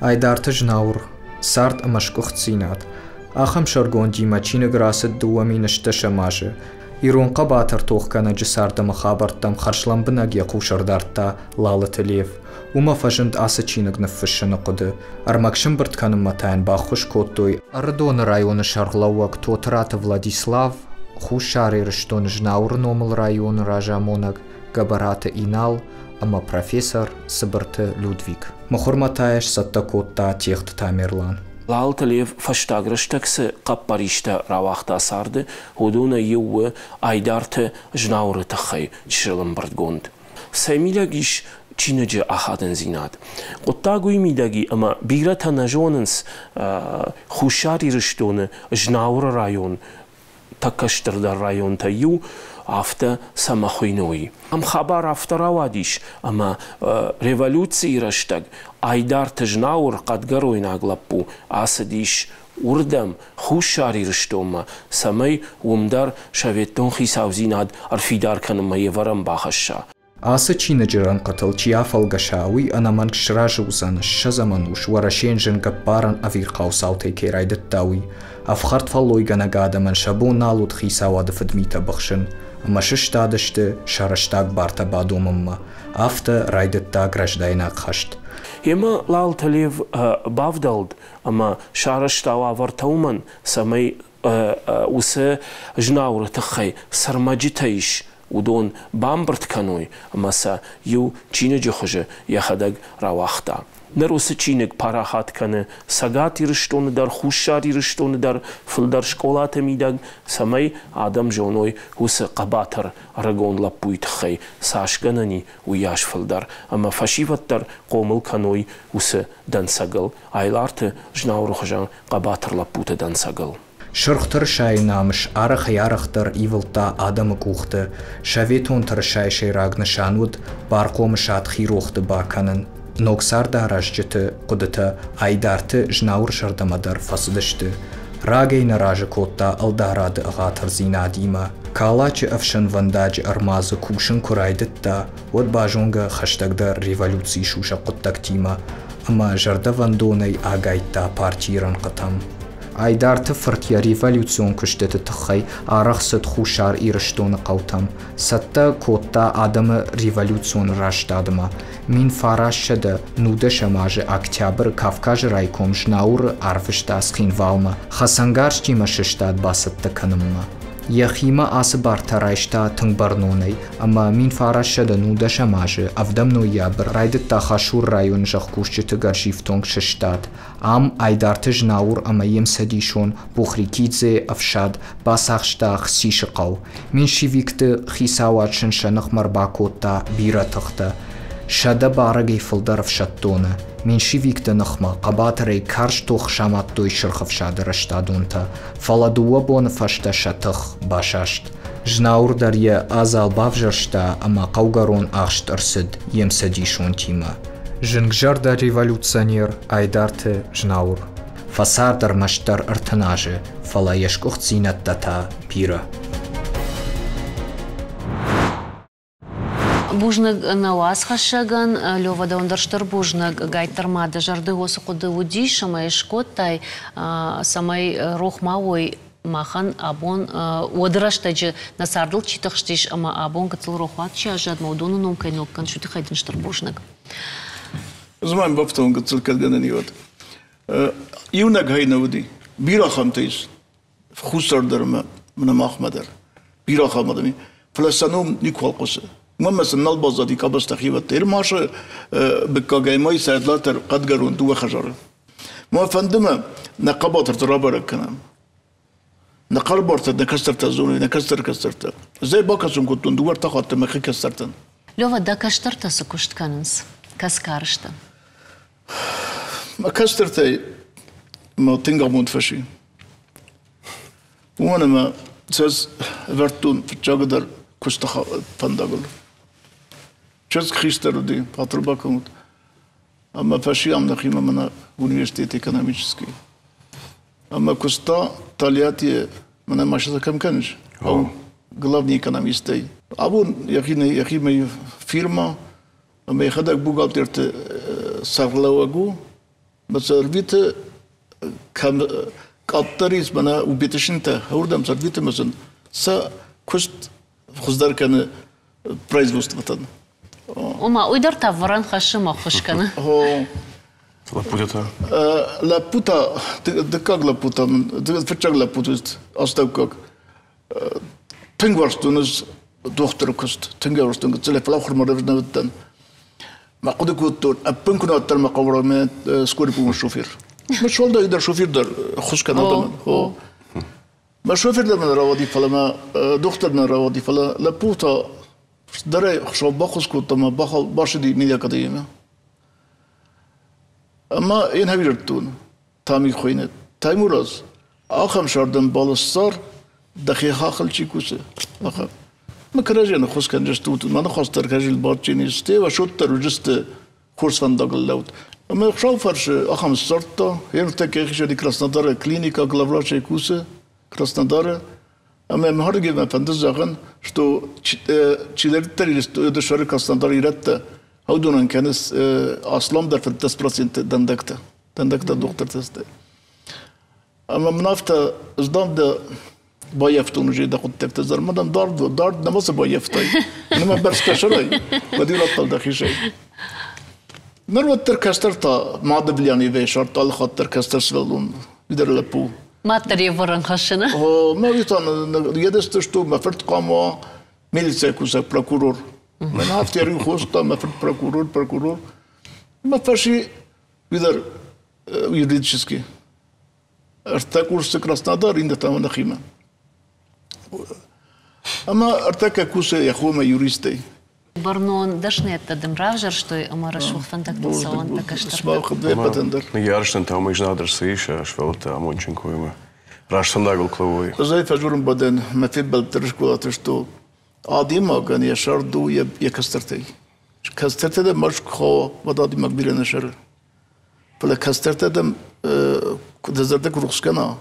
Айдарты Знауыр «Цард ӕмӕ сгуыхтдзинад» ахӕм сӕргондимӕ чиныг рацыд 2010 азы. Ирон хъӕбатыр тохгӕнӕджы цард ӕмӕ хабӕрттӕм хӕрзлӕмбынӕг йӕ хъус ӕрдардта Лалыты Лев. Уымӕ фӕзынд ацы чиныг ныффыссыны хъуыды. Ӕрмӕг сӕмбырд кӕнынмӕ та йын баххуыс кодтой Ӕрыдоны районы сӕргълӕууӕг Тотыраты Владислав, Хуссар Ирыстоны Знауыры номыл районы разамонӕг Гӕбӕраты Инал ӕмӕ профессор Цыбырты Людвиг. Мыхуырмӕ та йӕ сцӕттӕ кодта Техты Тамерлан. Лалыты Лев фӕстаг рӕстӕг цы хъӕппӕристӕ рауагъта царды, уыдонӕй иу у Айдарты Знауыры тыххӕй чысыл ӕмбырдгонд. Цӕй мидӕг ис чиныджы ахадындзинад? Хъуыддаг уый мидӕг и, ӕмӕ бирӕтӕ нӕ зонынц Хуссар Ирыстоны Знауыры район тӕккӕ стырдӕр районтӕй иу, афтӕ цӕмӕ хуыйны, уый. Ам хабар афтӕ рауадис, ӕмӕ революцийы рӕстӕг Айдарты Знауыр хъӕдгӕройнаг лӕппу ацыдис уырдӕм, Хуссар Ирыстонмӕ, цӕмӕй уым дӕр советтон хицаудзинад ӕрфидар кӕнынмӕ йе вӕрӕн бахӕсса. Ацы чиныджы рӕнхъытыл чи афӕлгӕса, уый ӕнӕмӕнг сразы уыдзӕн, ссӕдзӕм ӕнус Уӕрӕсейӕн зынгӕппарӕн ӕвирхъау цаутӕй кӕй райдыдта, уый. Ӕфхӕрд фӕллойгӕнӕг адӕмӕн сӕ бон нал уыд хицауады фыдмитӕ быхсын, ӕмӕ сыстадысты сӕ рӕстаг бартӕ бадомынмӕ. Афтӕ райдыдта граждайнаг хӕст. Емӕ Лалты Лев бавдӕлд ӕмӕ сарӕзта уавӕртӕ уымӕн, цӕмӕй уыцы Знауыры тыххӕй цы рмӕджытӕ ис, уыдон бамбырд кӕной ӕмӕ сӕ иу чиныджы хуызы йӕхӕдӕг рауагъта. Ныр уыцы чиныг парахат кӕны Цӕгат Ирыстоны дӕр, Хуссар Ирыстоны дӕр, фылдӕр скъолаты мидӕг, цӕмӕй адӕм зоной уыцы хъӕбатыр ӕрыгон лӕппуйы тыххӕй цас гӕнӕн и, уыйас фылдӕр, ӕмӕ фӕсивӕд дӕр хъомыл кӕной уыцы дӕнцӕгыл, Айларты Знауыры хуызӕн хъӕбатыр лӕппуты дӕнцӕгыл. Сырх тырысайы намыс арӕхӕй-арӕхдӕр ивылдта адӕмы къухты. Советон тырысайы сӕйраг нысан уыд бархъомысад хирохты бакӕнын. Ног цардаразджыты хъуыдытӕ Айдарты Знауыры зӕрдӕмӕ дӕр фӕцыдысты. Рагӕй нӕ разы кодта ӕлдарады ӕгъатырдзинадимӕ. Калачы ӕфсӕнвӕндаджы ӕрмадзы кусын куы райдыдта, уӕд базонгӕ хӕстӕгдӕр революцийы сусӕг хъуыддӕгтимӕ ӕмӕ зӕрдӕвӕндонӕй агайдта партийы рӕнхъытӕм. Айдарты фырт йӕ революцион куыстыты тыххӕй арӕх цыд Хуссар Ирыстоны хъӕутӕм, цӕттӕ кодта адӕмы революцион растадмӕ. 1910 азы октябры Кавказы райком Знауыры арвыста Цхинвалмӕ хӕцӕнгарзтимӕ сыстад бацӕттӕ кӕнынмӕ. Йӕхимӕ ацы бартӕ райста тынг бӕрнонӕй ӕмӕ 1910 азы ӕвдӕм ноябрь райдыдта Хашуры районы зӕхкусджыты гӕрзифтонг сыстад. Ам Айдарты Знауыр ӕмӕ йе мцӕдисон Бухрикидзейы ӕфсад бацахста Хсисы хъӕу. Меньшевикты хицауад сын сӕ ныхмӕ ӕрбакодта бирӕ тыхтӕ. 100 барӕгӕй фылдӕр ӕфсӕддоны. Меньшевикты ныхмӕ хъӕбатырӕй карз тох самадтой Сырх ӕфсады рӕстадонтӕ, фӕлӕ 2 боны фӕстӕ сӕ тых басаст. Знауыр дӕр йӕ адзал бавзӕрста ӕмӕ хъӕугӕрон ахст ӕрцыд йе мцӕдисонтимӕ. Зынгзӕрдӕ революционер Айдарты Знауыр фӕцард ӕрмӕстдӕр 30 азы, фӕлӕ йе сгуыхтдзинӕдтӕ та бирӕ. Бузныг нӕ уацхӕссӕгӕн, Лёва, дӕуӕн дӕр стыр бузныг. Гайддӕр ма дӕ зӕрды уыцы хъуыды уыдис ӕмӕ йӕ скодтай, цӕмӕй рох ма уой махӕн абон уӕды рӕстӕджы нӕ цардыл чи тыхстис ӕмӕ абон гыццыл рохуат чи аззад, мӕ уыдоны ном кӕй ног кӕныс, уый тыххӕй дын стыр бузныг. Ӕз ма йын бафтауын гыццыл кӕдгӕнӕн иуӕд. Иунӕг хай нӕ уыди. Бирӕ ахӕмтӕ ис. Хуссар дӕр ӕмӕ мӕнӕ махмӕ дӕр. Бирӕ ахӕм адӕм и. Фӕлӕ сӕ ном никуал хъуысы. Уымӕн ӕмӕ сын нал баззади къабӕзтӕ хивӕдтӕ. Ирмасы мыггагӕй ма ис Ӕдлатӕр хъӕдгӕрон дыууӕ хӕдзары. Мӕ фӕнды мӕ нӕ хъӕбатырты рабӕрӕг кӕнӕм. Нӕ хъӕрбартӕ, нӕ кӕстӕртӕ зоной, нӕ кӕстӕр кӕстӕртӕ. Ӕз ӕй бакӕсын кодтон дыууӕ-ӕртӕ хатты мӕхи кӕстӕртӕн. Лёва, дӕ кӕстӕртӕ цы куыст кӕнынц? Кӕсгӕ сты? Мӕ кӕстӕртӕй мӕ тынг амонд фӕци. Уымӕн ӕмӕ сӕ ӕз ӕвӕрдтон фыццагдӕр куысты фӕндагыл. Чызг хистӕр уыди, патруль бакӕнут. Ӕмӕ фӕци ам нӕхимӕ мӕнӕ университет экономический. Ӕмӕ куыста Тольяттийы, мӕнӕ машинӕ кӕм кӕныс? Главный экономистӕй. Абон йӕхимӕ фирма ӕмӕ йӕхӕдӕг бухгалтерты сӕргълӕууӕг у. Мӕ сӕ ӕрвиты кӕм къаддӕр ис, мӕнӕ убитышнтӕ, уырдӕм сӕ ӕрвиты ӕмӕ сын сӕ куыст хуыздӕр кӕны производствотӕн. Ома, уый дӕр та вӕрӕн хӕссы ӕмӕ ӕххуыс кӕны. Лӕппутӕ та? Лӕппу та, дыккаг лӕппу та мын, фыццаг лӕппу, то есть астӕуккаг. Тынг уарзтон ӕз дохтыры куыст, тынг уарзтон, гыццылӕй, фӕлӕ ахуырмӕ рӕвдз нӕ уыдтӕн. Мӕ хъуыды кодтон, ӕппын куы нӕ мӕ хъӕуы мӕ скорый помощь шофер. Мӕ уӕлдай дӕр шофер дӕр ӕххуыс кӕны адӕмӕн. Мӕ шофер дӕр мын рауади, фӕлӕ мӕ дохтыр нӕ рауади, фӕлӕ лӕппу та дӕрӕй Хуыцау баххуыс кодта ӕмӕ бацыди медиакадемимӕ. Ӕмӕ йын ӕвзӕрдтон Тамик хуыйны. Таймураз, ахӕм сӕрдӕмбалы ссар, дӕхи хахыл чи кусы, ахӕм. Мӕ кӕрӕдзийӕн ӕххуыс кӕнджыстут, мӕ ныхас дӕр кӕрӕдзийыл бадджын ис, те уӕсоддӕр уыдысты хорз фӕндагыл лӕуд. Ӕмӕ Хуыцау фӕрсы, ахӕм ссардта, йе ныртӕккӕ хицӕни Краснодары клиника главврачӕй кусы, Краснодары. Ӕмӕ мӕ фӕнды зӕгъын, что чидӕриддӕр Ирыстоны Краснодар ирӕттӕ, уыдонӕн кӕнынц асламдӕр 15% дӕндӕгтӕ. Дӕндӕгтӕ дохтыртӕ сты. Ӕмӕ мын афтӕ, ӕз дам дӕ баййӕфтон уже дӕ хъуыддӕгтӕ дӕр, мӕ дам дард, дард нӕма цы баййӕфтай. Нӕма бӕрц кӕсӕрӕй, уӕд-иу раппӕл дӕхицӕй. Ныр уӕддӕр кӕстӕр та мады влияние сардта алы хатт дӕр кӕстӕр сывӕллон, уый лӕппу. Мад дӕр йе вӕрӕн хӕссыны. Мӕ уый та едесты что мӕ фырт хъуамӕ милицӕйы кусӕг прокурор. Мӕн афтӕ хоста мӕ фырт прокурор, прокурор. Мӕ фӕси уый дӕр юридически. Ӕртӕ курсы Краснодар, иннӕ та нӕхимӕ. Ӕмӕ ӕртӕккӕ кусы йӕ хомӕ юристӕй. Бӕрнон дӕсныйӕдтӕ дын равзӕрстой ӕмӕ рӕсугъд фӕндӕгтыл цӕуӕнтӕ кӕстӕртӕ. Ныййарджытӕн та уымӕй зынаргъдӕр цы ис, сывӕллӕттӕ амондджын куы уой ӕмӕ раст фӕндагыл куы лӕууой. Ӕз ӕй фӕдзурын бадӕн, мӕ фембӕлдты скъолаты, что адӕймагӕн йӕ сӕрд у йӕ кӕстӕртӕй. Кӕстӕртӕ дӕр ма куы уӕд адӕймаг бирӕ нӕ сӕры. Фӕлӕ кӕстӕртӕ дӕм дӕ зӕрдӕ куы рухс кӕна,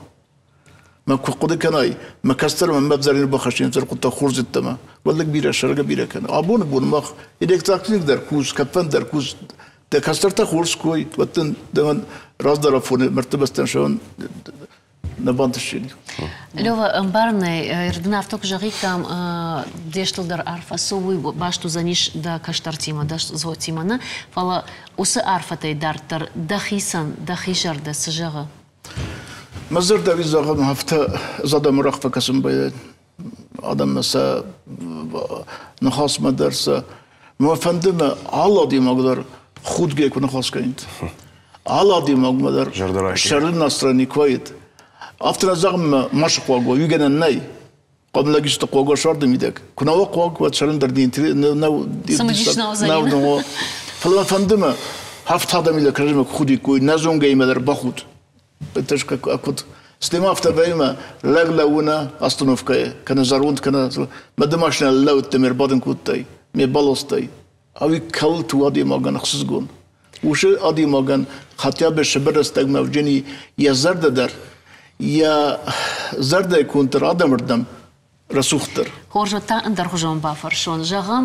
мӕ куы хъуыды кӕнай, мӕ кӕстӕр мӕ мӕ бахӕссин хъуыддаг хорз йеддӕмӕ, уӕд лӕг бирӕ сӕргӕ бирӕ кӕны. Абоны бон мах электротехник дӕр кус, кӕдфӕнд дӕр кус, дӕ кӕстӕртӕ хорз кой, уӕд дын дӕуӕн раздӕр афоны мӕрдты бӕстӕн сӕуӕн Нӕ бантыстини. Лёва, ӕмбарынӕй, ӕрдын афтӕ куы зӕгъиккам, де стылдӕр арфӕ цы у, уый баст уыдзӕнис дӕ кӕстӕртимӕ, дӕ цотимӕ нӕ, фӕлӕ уыцы арфӕтӕй дарддӕр дӕхицӕн, дӕхи зӕрдӕ цы зӕгъы? Мӕ зӕрдӕ уый зӕгъын, афтӕ ӕз адӕмы рӕгъ фӕкӕсын байдайын. Адӕммӕ сӕ ныхасмӕ дӕр сӕ мӕ фӕнды мӕ алы адӕймаг дӕр худгӕ куы ныхас кӕнид. Алы адӕймагмӕ дӕр сӕры настроени куы уаид. Афтӕ нӕ зӕгъын мӕ ма схъуаг уа, уый гӕнӕн нӕй. Хъомылӕг исты хъуаг уа сӕрды мидӕг. Куы нӕ уа хъуаг, уӕд сӕрын дӕр нӕ. Фӕлӕ мӕ фӕнды мӕ афтӕ адӕмилӕ кӕрӕдзимӕ куы худиккой, нӕ зонгӕимӕ дӕр бахуд. Куыд стӕй афтӕ вӕййы, лӕг лӕууы нӕ остановкӕйы, кӕнӕ зӕронд, кӕнӕ мӕ ды машинӕ лӕудтӕ ме рбадын кодтай, ме баластай. Ӕви кӕуылты у адӕймагӕн ӕхсызгон. Уыцы адӕймагӕн хотя бы сыбыр рӕстӕгмӕ вджыни йӕ зӕрдӕ дӕр, йӕ зӕрдӕйы конд дӕр адӕмырдӕм рӕсугъддӕр. Хорз, уӕд та ӕндӕрхуызон бафӕрсон. Зӕгъӕм,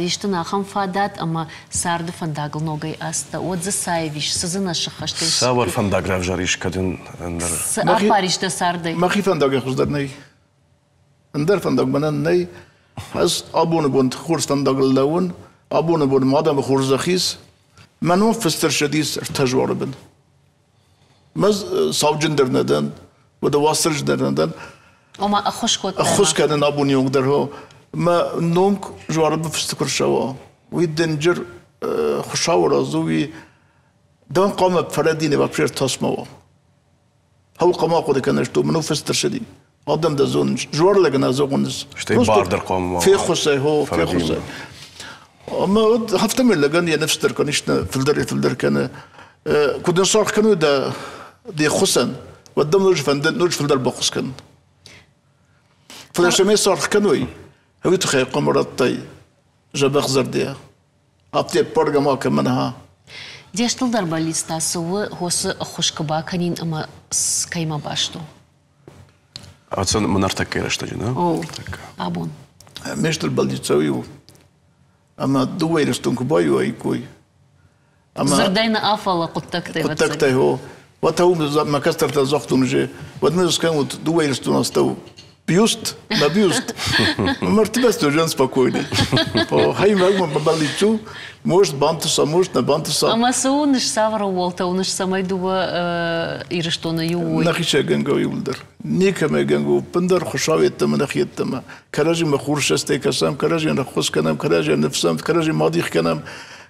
исты ахӕм фадат ӕмӕ царды фӕндагыл ногӕй ацыдтӕ, уӕд дзы цаив ис, цы дзы нӕ сыххӕст ис? Цавӕр фӕндаг равзарис, кӕд ын ӕндӕр? Цы аппарис дӕ цардӕй? Мӕхи фӕндагӕй хуыздӕр нӕй. Ӕндӕр фӕндаг мӕнӕн нӕй. Ӕз абоны бон хорз фӕндагыл лӕууын, абоны бон мӕ адӕмы хорзӕх ис. Мӕ ном фыст ӕрцыдис ӕртӕ дзуары бын. Мӕз сауджын дӕр нӕ дӕн, уӕдӕ уастырджи дӕр нӕ дӕн. Ома ӕххуыс кодтай? Ӕххуыс кӕнын абоны онг дӕр. Мӕ ном дзуары бын фыст куы рцӕуа, уый дынджыр Хуыцауы раз у, уый дӕн хъуамӕ фӕрӕдине вообще тасма уа. Хъӕуы хъуамӕ ахъуыды кӕныс, то мын фыст ӕрцыди. Адӕм дӕ зонынц, жуарлӕг нӕ зонынц. Стӕй бар дӕр хъуамӕ уа. Феххуысӕй, хо, феххуысӕй. Ӕмӕ уӕд афтӕмӕй лӕгӕн йӕ ныфс дӕр конечно фылдӕрӕй-фылдӕр кӕны. Куы дын саргъ кӕной дӕ де ххуысӕн, уӕд дӕм ноджы фӕнды ноджы фылдӕр баххуыс кӕнын. Фӕлӕ цӕмӕй саргъ кӕной, уый тыххӕй хъуамӕ радтай дзӕбӕх зӕрдӕ. Афтӕ ӕппаргӕ ма кӕмӕн ха. Де стылдӕр бӕллиц та цы у, хосы ӕххуыс куы бакӕнин ӕмӕ кӕимӕ баст у? Ацӕн мын ӕртӕккӕ рӕстӕджы, нӕ? О, абон. Ме стыр бӕллиц у, ӕмӕ дыууӕ Ирыстон куы баиу уаиккой. Дзырдӕй нӕ афӕлӕ хъуыддӕгтӕй. Хъуыддӕгтӕй, о. Уӕд та уым мӕ кӕстӕртӕ загътон, же, уӕд мын скӕнут дыууӕ Ирыстоны астӕу бюст на бюст. Мартыбӕсты уже спокойный. Хай мӕ бӕллицу, может бантыса, может нӕ бантыса. Ӕмӕ цы уыныс, цавӕр ӕууӕлтӕ уыныс, цӕмӕй дыууӕ Ирыстоны иу уой? Нӕхицӕй гӕнгӕ иуылдӕр. Никӕмӕй гӕнгӕ у. Ӕппындӕр Хуыцау йеддӕмӕ нӕхи йеддӕмӕ. Кӕрӕдзимӕ хурсӕстӕй кӕсӕм, кӕрӕдзийӕн ӕххуыс кӕнӕм, кӕрӕдзийӕн ныфсӕм, кӕрӕдзи ма дих кӕнӕм,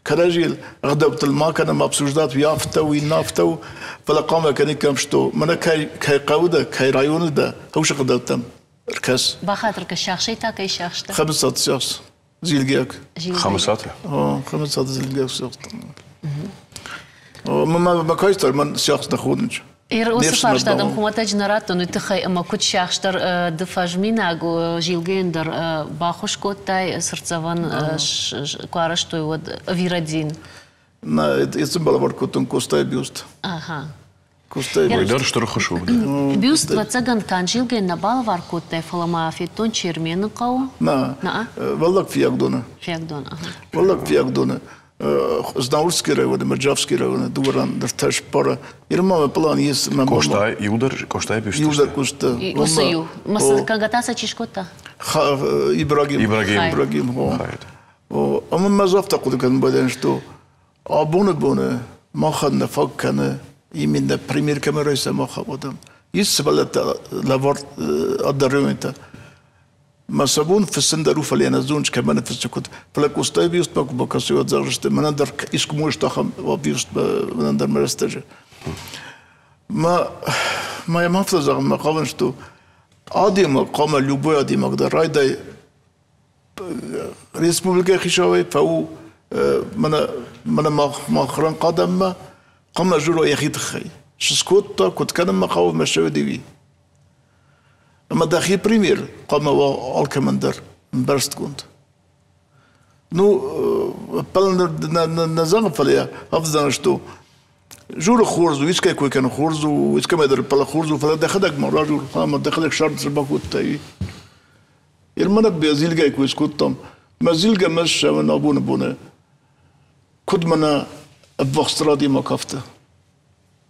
кӕрӕдзийыл ӕгъдӕуттыл ма кӕнӕм обсуждать, уый афтӕ у, иннӕ афтӕ у, фӕлӕ хъуамӕ кӕниккам, что мӕнӕ кӕй, кӕй хъӕуы дӕ, кӕй районы дӕ, уыцы ӕгъдӕуттӕм ӕркӕс. Бахатыр кӕ, сиахсӕй та кӕй сиахстӕ? Хӕмыцаты сиахс, Зилгиаг. Хӕмыцаты? О, Хӕмыцаты Зилгиаг сиахс. Мӕ кӕстӕр мӕн сиахс нӕ хонынц. Уыцы фарста дӕм хуымӕтӕджы нӕ радтон, уый тыххӕй ӕмӕ куыд сиахсдӕр ды фӕзминаг Зилгӕйӕн дӕр баххуыс кодтай, цыртдзӕвӕн куы арӕзтой, уӕд ӕви Радин? Нӕ, еци балӕвар кодтон Костайы бюст. Ага. Костайы Уый дӕр стыр хӕс у. Бюст, ӕвӕццӕгӕн, канд Зилгӕйӕн нӕ балӕвар кодтай, фӕлӕ ма федтон Чермены хъӕуы. Нӕ, Уӕллаг Фиагдоны. Фиагдон, ага. Уӕллаг Фиагдоны. Знаурский районы, Маджавский районы дыууӕ ран дӕр тӕс пара. Ирма план есть. Къоста иудӕр Къостайы бюст. Иудӕр Къоста. Уыцы иу. Кӕнгӕ сӕ чи скодта? Ибрагим. Ибрагим. Ибрагим. Ӕмӕ мӕ афтӕ хъуыды кӕнын байдайын, что абоны боны махӕн нӕ фаг кӕны именно премьер кӕмӕ райса мах адӕм. Ис сывӕллӕттӕ лӕвар одаренныйтӕ. Мӕ сӕ бон фыссын дӕр у, фӕлӕ нӕ зоныс, кӕмӕн фыссы куыд. Фӕлӕ Къостайы бюстмӕ куы бакӕсой, уӕд зӕгъдзысты, мӕнӕн дӕр искуы может ахӕм бюст мӕнӕн дӕр мӕ рӕстӕджы. Мӕ мӕ йӕм афтӕ зӕгъынмӕ хъавын, что адӕймаг хъуамӕ любой адӕймаг дӕр райдай республикӕйы хицауӕй фӕу мӕнӕ мӕнӕ мах рӕнхъ адӕммӕ хъуамӕ зурой йӕхи тыххӕй. Цы скодта, куыд кӕнынмӕ хъӕуы мӕ сӕ Ӕмӕ дӕхи премьер хъуамӕ уа алкӕмӕн дӕр ӕмбӕрстгонд. Ну, ӕппӕлын нӕ зӕгъын, фӕлӕ ӕвдзӕн, что журы хорз у, искӕй кой кӕны хорз у, искӕмӕй дӕр ӕппӕлы хорз у, фӕлӕ дӕхӕдӕг ма ражур, ӕмӕ дӕхӕдӕг сӕрд бакодтай. Ермӕнӕ зилгӕй кой скодтам. Мӕ зилгӕ мӕ ссӕуын абоны боны. Куыд мӕнӕ ӕввахсдӕр адӕймаг афтӕ.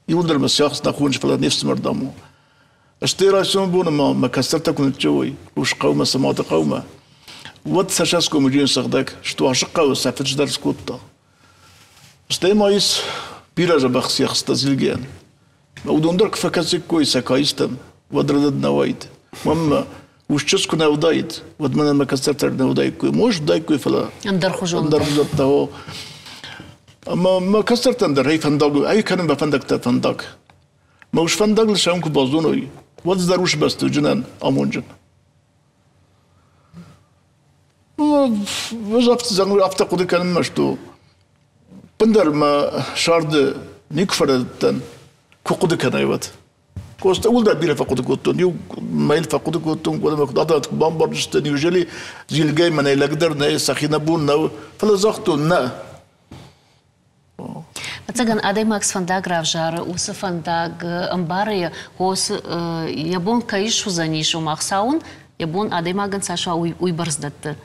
Иуылдӕр мӕ сиахс нӕ хоныс, фӕлӕ не фсымӕр дам у. Стӕй райсом боны ма мӕ кӕстӕртӕ куы ныццӕуой Русхъӕумӕ, сӕ мады хъӕумӕ, уӕд сӕ цӕсгом уыди сыгъдӕг, Стуасы хъӕуы сӕ фыд дӕр скодта. Стӕй ма ис бирӕ дзӕбӕх сиӕхстӕ Зилгӕйӕн. Уыдон дӕр куы фӕкӕсиккой сӕ каистӕм, уӕд рӕдыд нӕ уаид. Мӕнмӕ усчыз куы нӕ уыдаид, уӕд мӕнӕн мӕ кӕстӕртӕ нӕ уыдаиккой. Может, уыдаиккой, фӕлӕ ӕндӕрхуызон. Ӕндӕрхуызӕттӕ, о. Ӕмӕ мӕ кӕстӕртӕн дӕр ӕй фӕндаг, ӕй кӕнын мӕ фӕндӕгтӕ фӕндаг. Мӕ ус фӕндагыл сӕм куы базоной, уӕд дӕр ус бӕстыджынӕн амонджын. Ӕз афтӕ хъуыды кӕнынмӕ, что ӕппындӕр мӕ сӕрды никуы фӕрӕдыдтӕн, куы хъуыды кӕнай, уӕд. Къоста уӕлдай бирӕ фӕхъуыды кодтон. Иу мӕйыл фӕхъуыды кодтон, уӕд ӕмӕ куыд адӕм куы бамбардзысты, неужели Зилгӕй мӕнӕй лӕгдӕр нӕй, сӕхи нӕ бон нӕу. Фӕлӕ загътон, нӕ. Ӕцӕгӕн адӕймаг цы фӕндаг равзары, уыцы фӕндаг ӕмбары йӕ йӕ бон кӕй суыдзӕнис, ома Хуыцауӕн йӕ бон адӕймагӕн цас уа, уый бӕрц дӕтты.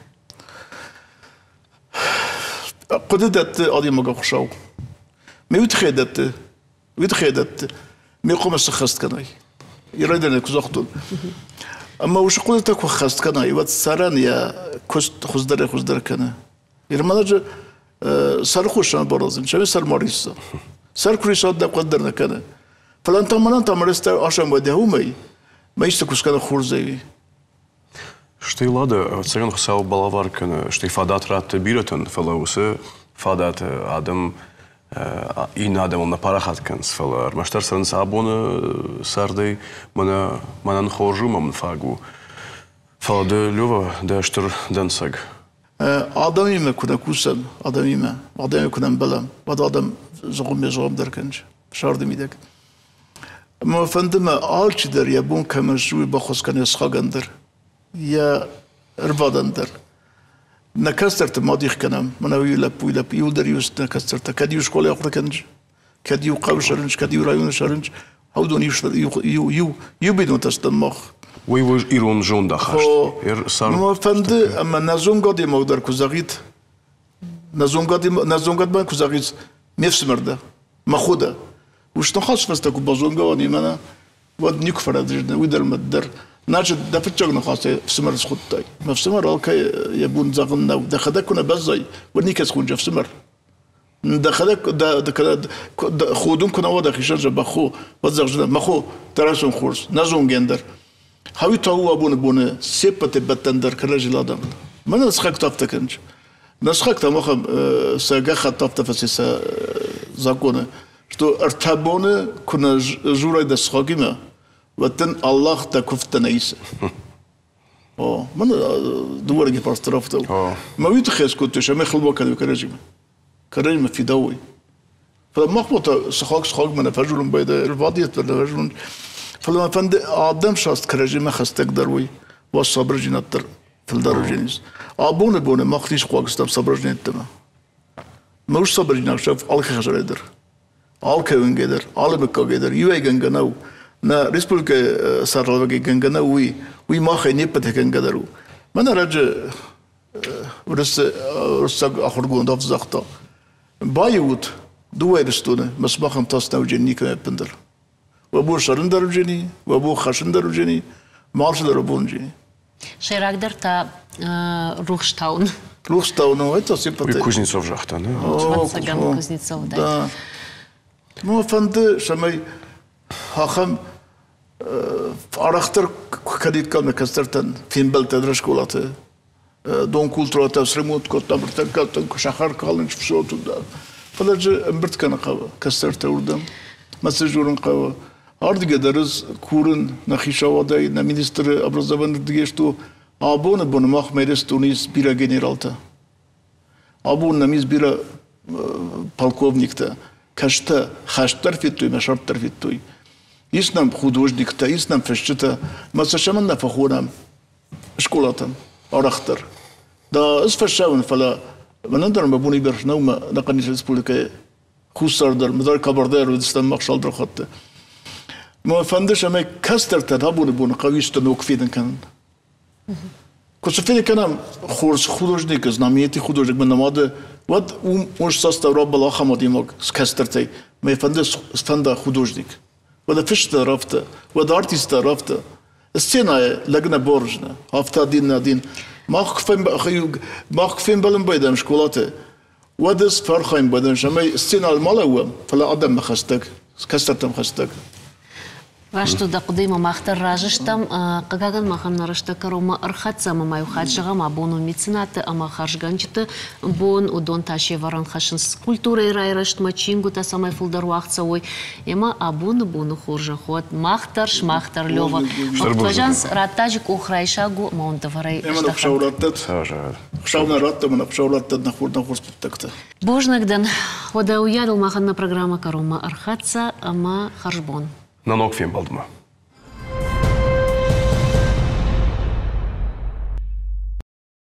Хъуыды дӕтты адӕймагӕн Хуыцау. Ме уый тыххӕй дӕтты, уый тыххӕй дӕтты, ме хъуамӕ сыххӕст кӕнай. Ирайдӕнӕй куы загътон. Ӕмӕ уыцы хъуыдытӕ куы ххӕст кӕнай, уӕд цӕрӕн йӕ куыст хуыздӕрӕй-хуыздӕр кӕны. Ирманаджы сӕрыхъус ӕмбарӕн, чемы сӕр ма рисса. Сӕр куы риса, дӕ хъуыд дӕр нӕ кӕны. Фӕлӕ та мӕнӕн та мӕ асӕм уӕдӕ уымӕй, мӕ исты куы скӕны хорзӕй. Стӕй Лада, ӕвӕццӕгӕн Хуыцау балӕвар кӕны, стӕй фадат ратты бирӕтӕн, фӕлӕ уыцы фадат адӕм иннӕ адӕмыл нӕ парахат кӕнынц, фӕлӕ ӕрмӕстдӕр цӕрынц абоны цардӕй, мӕнӕ мӕнӕн хорз у, мӕ мын фаг у. Фӕлӕ ды, Лёва, дӕ стыр дӕнцӕг. Адӕмимӕ куы нӕ кусӕм, адӕмимӕ, адӕмимӕ куы нӕ ӕмбӕлӕм, уӕд адӕм зыгъуыммӕ-зыгъуымдӕр кӕнынц сӕрды мидӕг. Мӕ фӕнды мӕ алчидӕр йӕ бон кӕмӕн ис, уый баххуыс кӕны йӕ сыхагӕн дӕр, йӕ ӕрвадӕн дӕр. Нӕ кӕстӕрты ма дих кӕнӕм, мӕнӕ уый лӕппу, лӕппу, иуылдӕр иу сты нӕ кӕстӕртӕ. Кӕд иу скъолайы ахуыр кӕнынц, кӕд иу хъӕуы сӕрынч, кӕд иу районы сӕрынч, уыдон иу иу бинонтӕ стӕм мах. Уый у ирон зондахаст. Мӕ фӕнды, ӕмӕ нӕ зонгӕ адӕймаг дӕр куы зӕгъид, нӕ зонгӕ адӕймаг куы зӕгъид, ме фсымӕр дӕ, мӕ хо дӕ. Ус ныхас фӕстӕ куы базонгӕ уа немӕ, уӕд никуы фӕрӕдызны, уый дӕр мӕ дӕр. Значит, дӕ фыццаг ныхасӕй ӕфсымӕр схуыдтай. Ме фсымӕр алкӕй йӕ бон зӕгъын нӕу. Дӕхӕдӕг куы нӕ баззай, уӕд никӕц хонджы ӕфсымӕр. Дӕхӕдӕг ходун куы нӕ уа дӕхицӕн зӕбӕх хо, уӕд зӕгъдзынӕ, мӕ хо, дӕ райсом хорз, нӕ зонгӕ ӕндӕр. Хауи та у абоны боны се ппӕты бӕттӕн дӕр кӕрӕдзийыл адӕм. Мӕнӕ сыхӕгтӕ афтӕ кӕнынц. Нӕ сыхӕгтӕ махӕн сӕ гӕххӕтт афтӕ фӕци сӕ законы, что ӕртӕ боны куы нӕ дзурай дӕ сыхагимӕ, уӕд дын Аллах дӕ куывдтӕ нӕ исы. О, мӕн дыууӕрдӕм пастор афтӕ. Мӕ уый тыххӕй скодтой, сӕ хыл бакӕной кӕрӕдзимӕ. Кӕрӕдзимӕ фидауой. Фӕлӕ мах та сыхаг сыхагмӕ нӕ фӕзулын байдайы, ӕрвадиӕттӕ нӕ фӕзулын. Фӕлӕ мӕ фӕнды адӕм саст кӕрӕдзимӕ хӕстӕгдӕр уой, уӕд сабырдзинад дӕр фылдӕр уыдзӕнис. Абоны боны мах ницы хъуаг стӕм сабырдзинӕдтӕмӕ. Мӕ ус сабырдзинад сӕф алкӕй хӕдзарӕй дӕр. Алкӕй уынгӕй дӕр, алы мыггагӕй дӕр иуӕй гӕнгӕ нӕу. Нӕ республикӕйы сӕргълӕууӕгӕй гӕнгӕ нӕу уый, уый махӕй не ппӕтӕй гӕнгӕ дӕр у. Мӕнӕ раджы уырыссаг ахуыргонд афтӕ загъта, баиу ут дыууӕ Ирыстоны, мӕ сымахӕн тас нӕ уыдзӕни никӕмӕй ӕппындӕр. Уӕ бон сӕрын дӕр уыдзӕни, уӕ бон хӕссын дӕр уыдзӕни, маршы дӕр уӕ бон уыдзӕни. Сӕйрагдӕр та рухстауын. Рухстауын, это все Уый Кузнецов загъта, не? Ӕвӕццӕгӕн, Кузнецов, да. Ну, фӕнды, цӕмӕй ахӕм арӕхдӕр куы кӕниккам нӕ кӕстӕртӕн фембӕлдтӕ нӕ скъолаты дон культурӕтӕ сремонт кодтам, ӕртӕккӕтӕн куы сахар калын фсоты дӕр. Фӕлӕ дзы ӕмбырд кӕнын хъӕуы кӕстӕртӕ уырдӕм. Мӕ цы дзурын хъӕуы? Ардыгӕй дӕр ӕз курын нӕ хицауадӕй, нӕ министры образованийы рдыгӕй, что абоны боны махмӕ Ирыстоны ис бирӕ генералтӕ. Абон нӕм ис бирӕ полковниктӕ, кӕстӕ хӕст дӕр федтой мӕ сӕрд дӕр федтой. Ис нӕм художниктӕ, ис нӕм фысджытӕ, мӕ сӕ цӕмӕн нӕ фӕхонӕм скъолатӕм арӕхдӕр. Да ӕз фӕссӕуын, фӕлӕ мӕнӕн дӕр мӕ бон ибӕрц нӕу мӕ ӕнӕхъӕн республикӕйы Хуссар дӕр, мӕдӕр Кабардайы уыдыстӕм мах цалдӕр хатты. Мӕ фӕнды, цӕмӕй кӕстӕртӕ абоны боны хъӕуы исты ног фенын кӕнын. Куы цы фенын кӕнӕм хорз художник, знаменитый художник мӕ нымады, уӕд уым уыз состав рабал ахӕм адӕймаг кӕстӕртӕй. Мӕ фӕнды сфӕнда художник. Уӕдӕ фыст дӕр афтӕ, уӕдӕ артист дӕр афтӕ. Сценӕйы лӕг нӕ борзна, афтӕ дин нӕ дин. Мах куы фембӕлын байдӕм скъолаты, уӕд ӕз фӕархайын байдӕм, цӕмӕй сценӕйыл ма лӕууӕм, фӕлӕ адӕммӕ хӕстӕг, кӕстӕртӕм хӕстӕг. Раст у дӕ хъуыдыимӕ мах дӕр разы стӕм. Хъыгагӕн, махӕн нӕ рӕстӕг кӕронмӕ ӕрхӕццӕ ӕмӕ ма иу хатт зӕгъӕм, абон у меценатты ӕмӕ хӕрзгӕнджыты бон. Уыдон та се вӕрӕн хӕссынц культурӕйы райрӕзтмӕ, чингуытӕ цӕмӕй фылдӕр уагъд цӕуой. Ӕмӕ абоны боны хорзӕх уӕд мах дӕр, сымах дӕр, Лёва. Фӕзанс раттаджы къух райсаг у ӕмӕ уын дывӕрӕй Ӕмӕ нӕ Хуыцау раттӕд. Хуыцау нӕ радта ӕмӕ нӕ Хуыцау раттӕд нӕ хорз, нӕ хорз хъуыддӕгтӕ. Бузныг дын. Уӕдӕ уыйадыл махӕн нӕ программӕ кӕронмӕ ӕрхӕццӕ ӕмӕ хӕрзбон. Нӕ ног фембӕлдмӕ.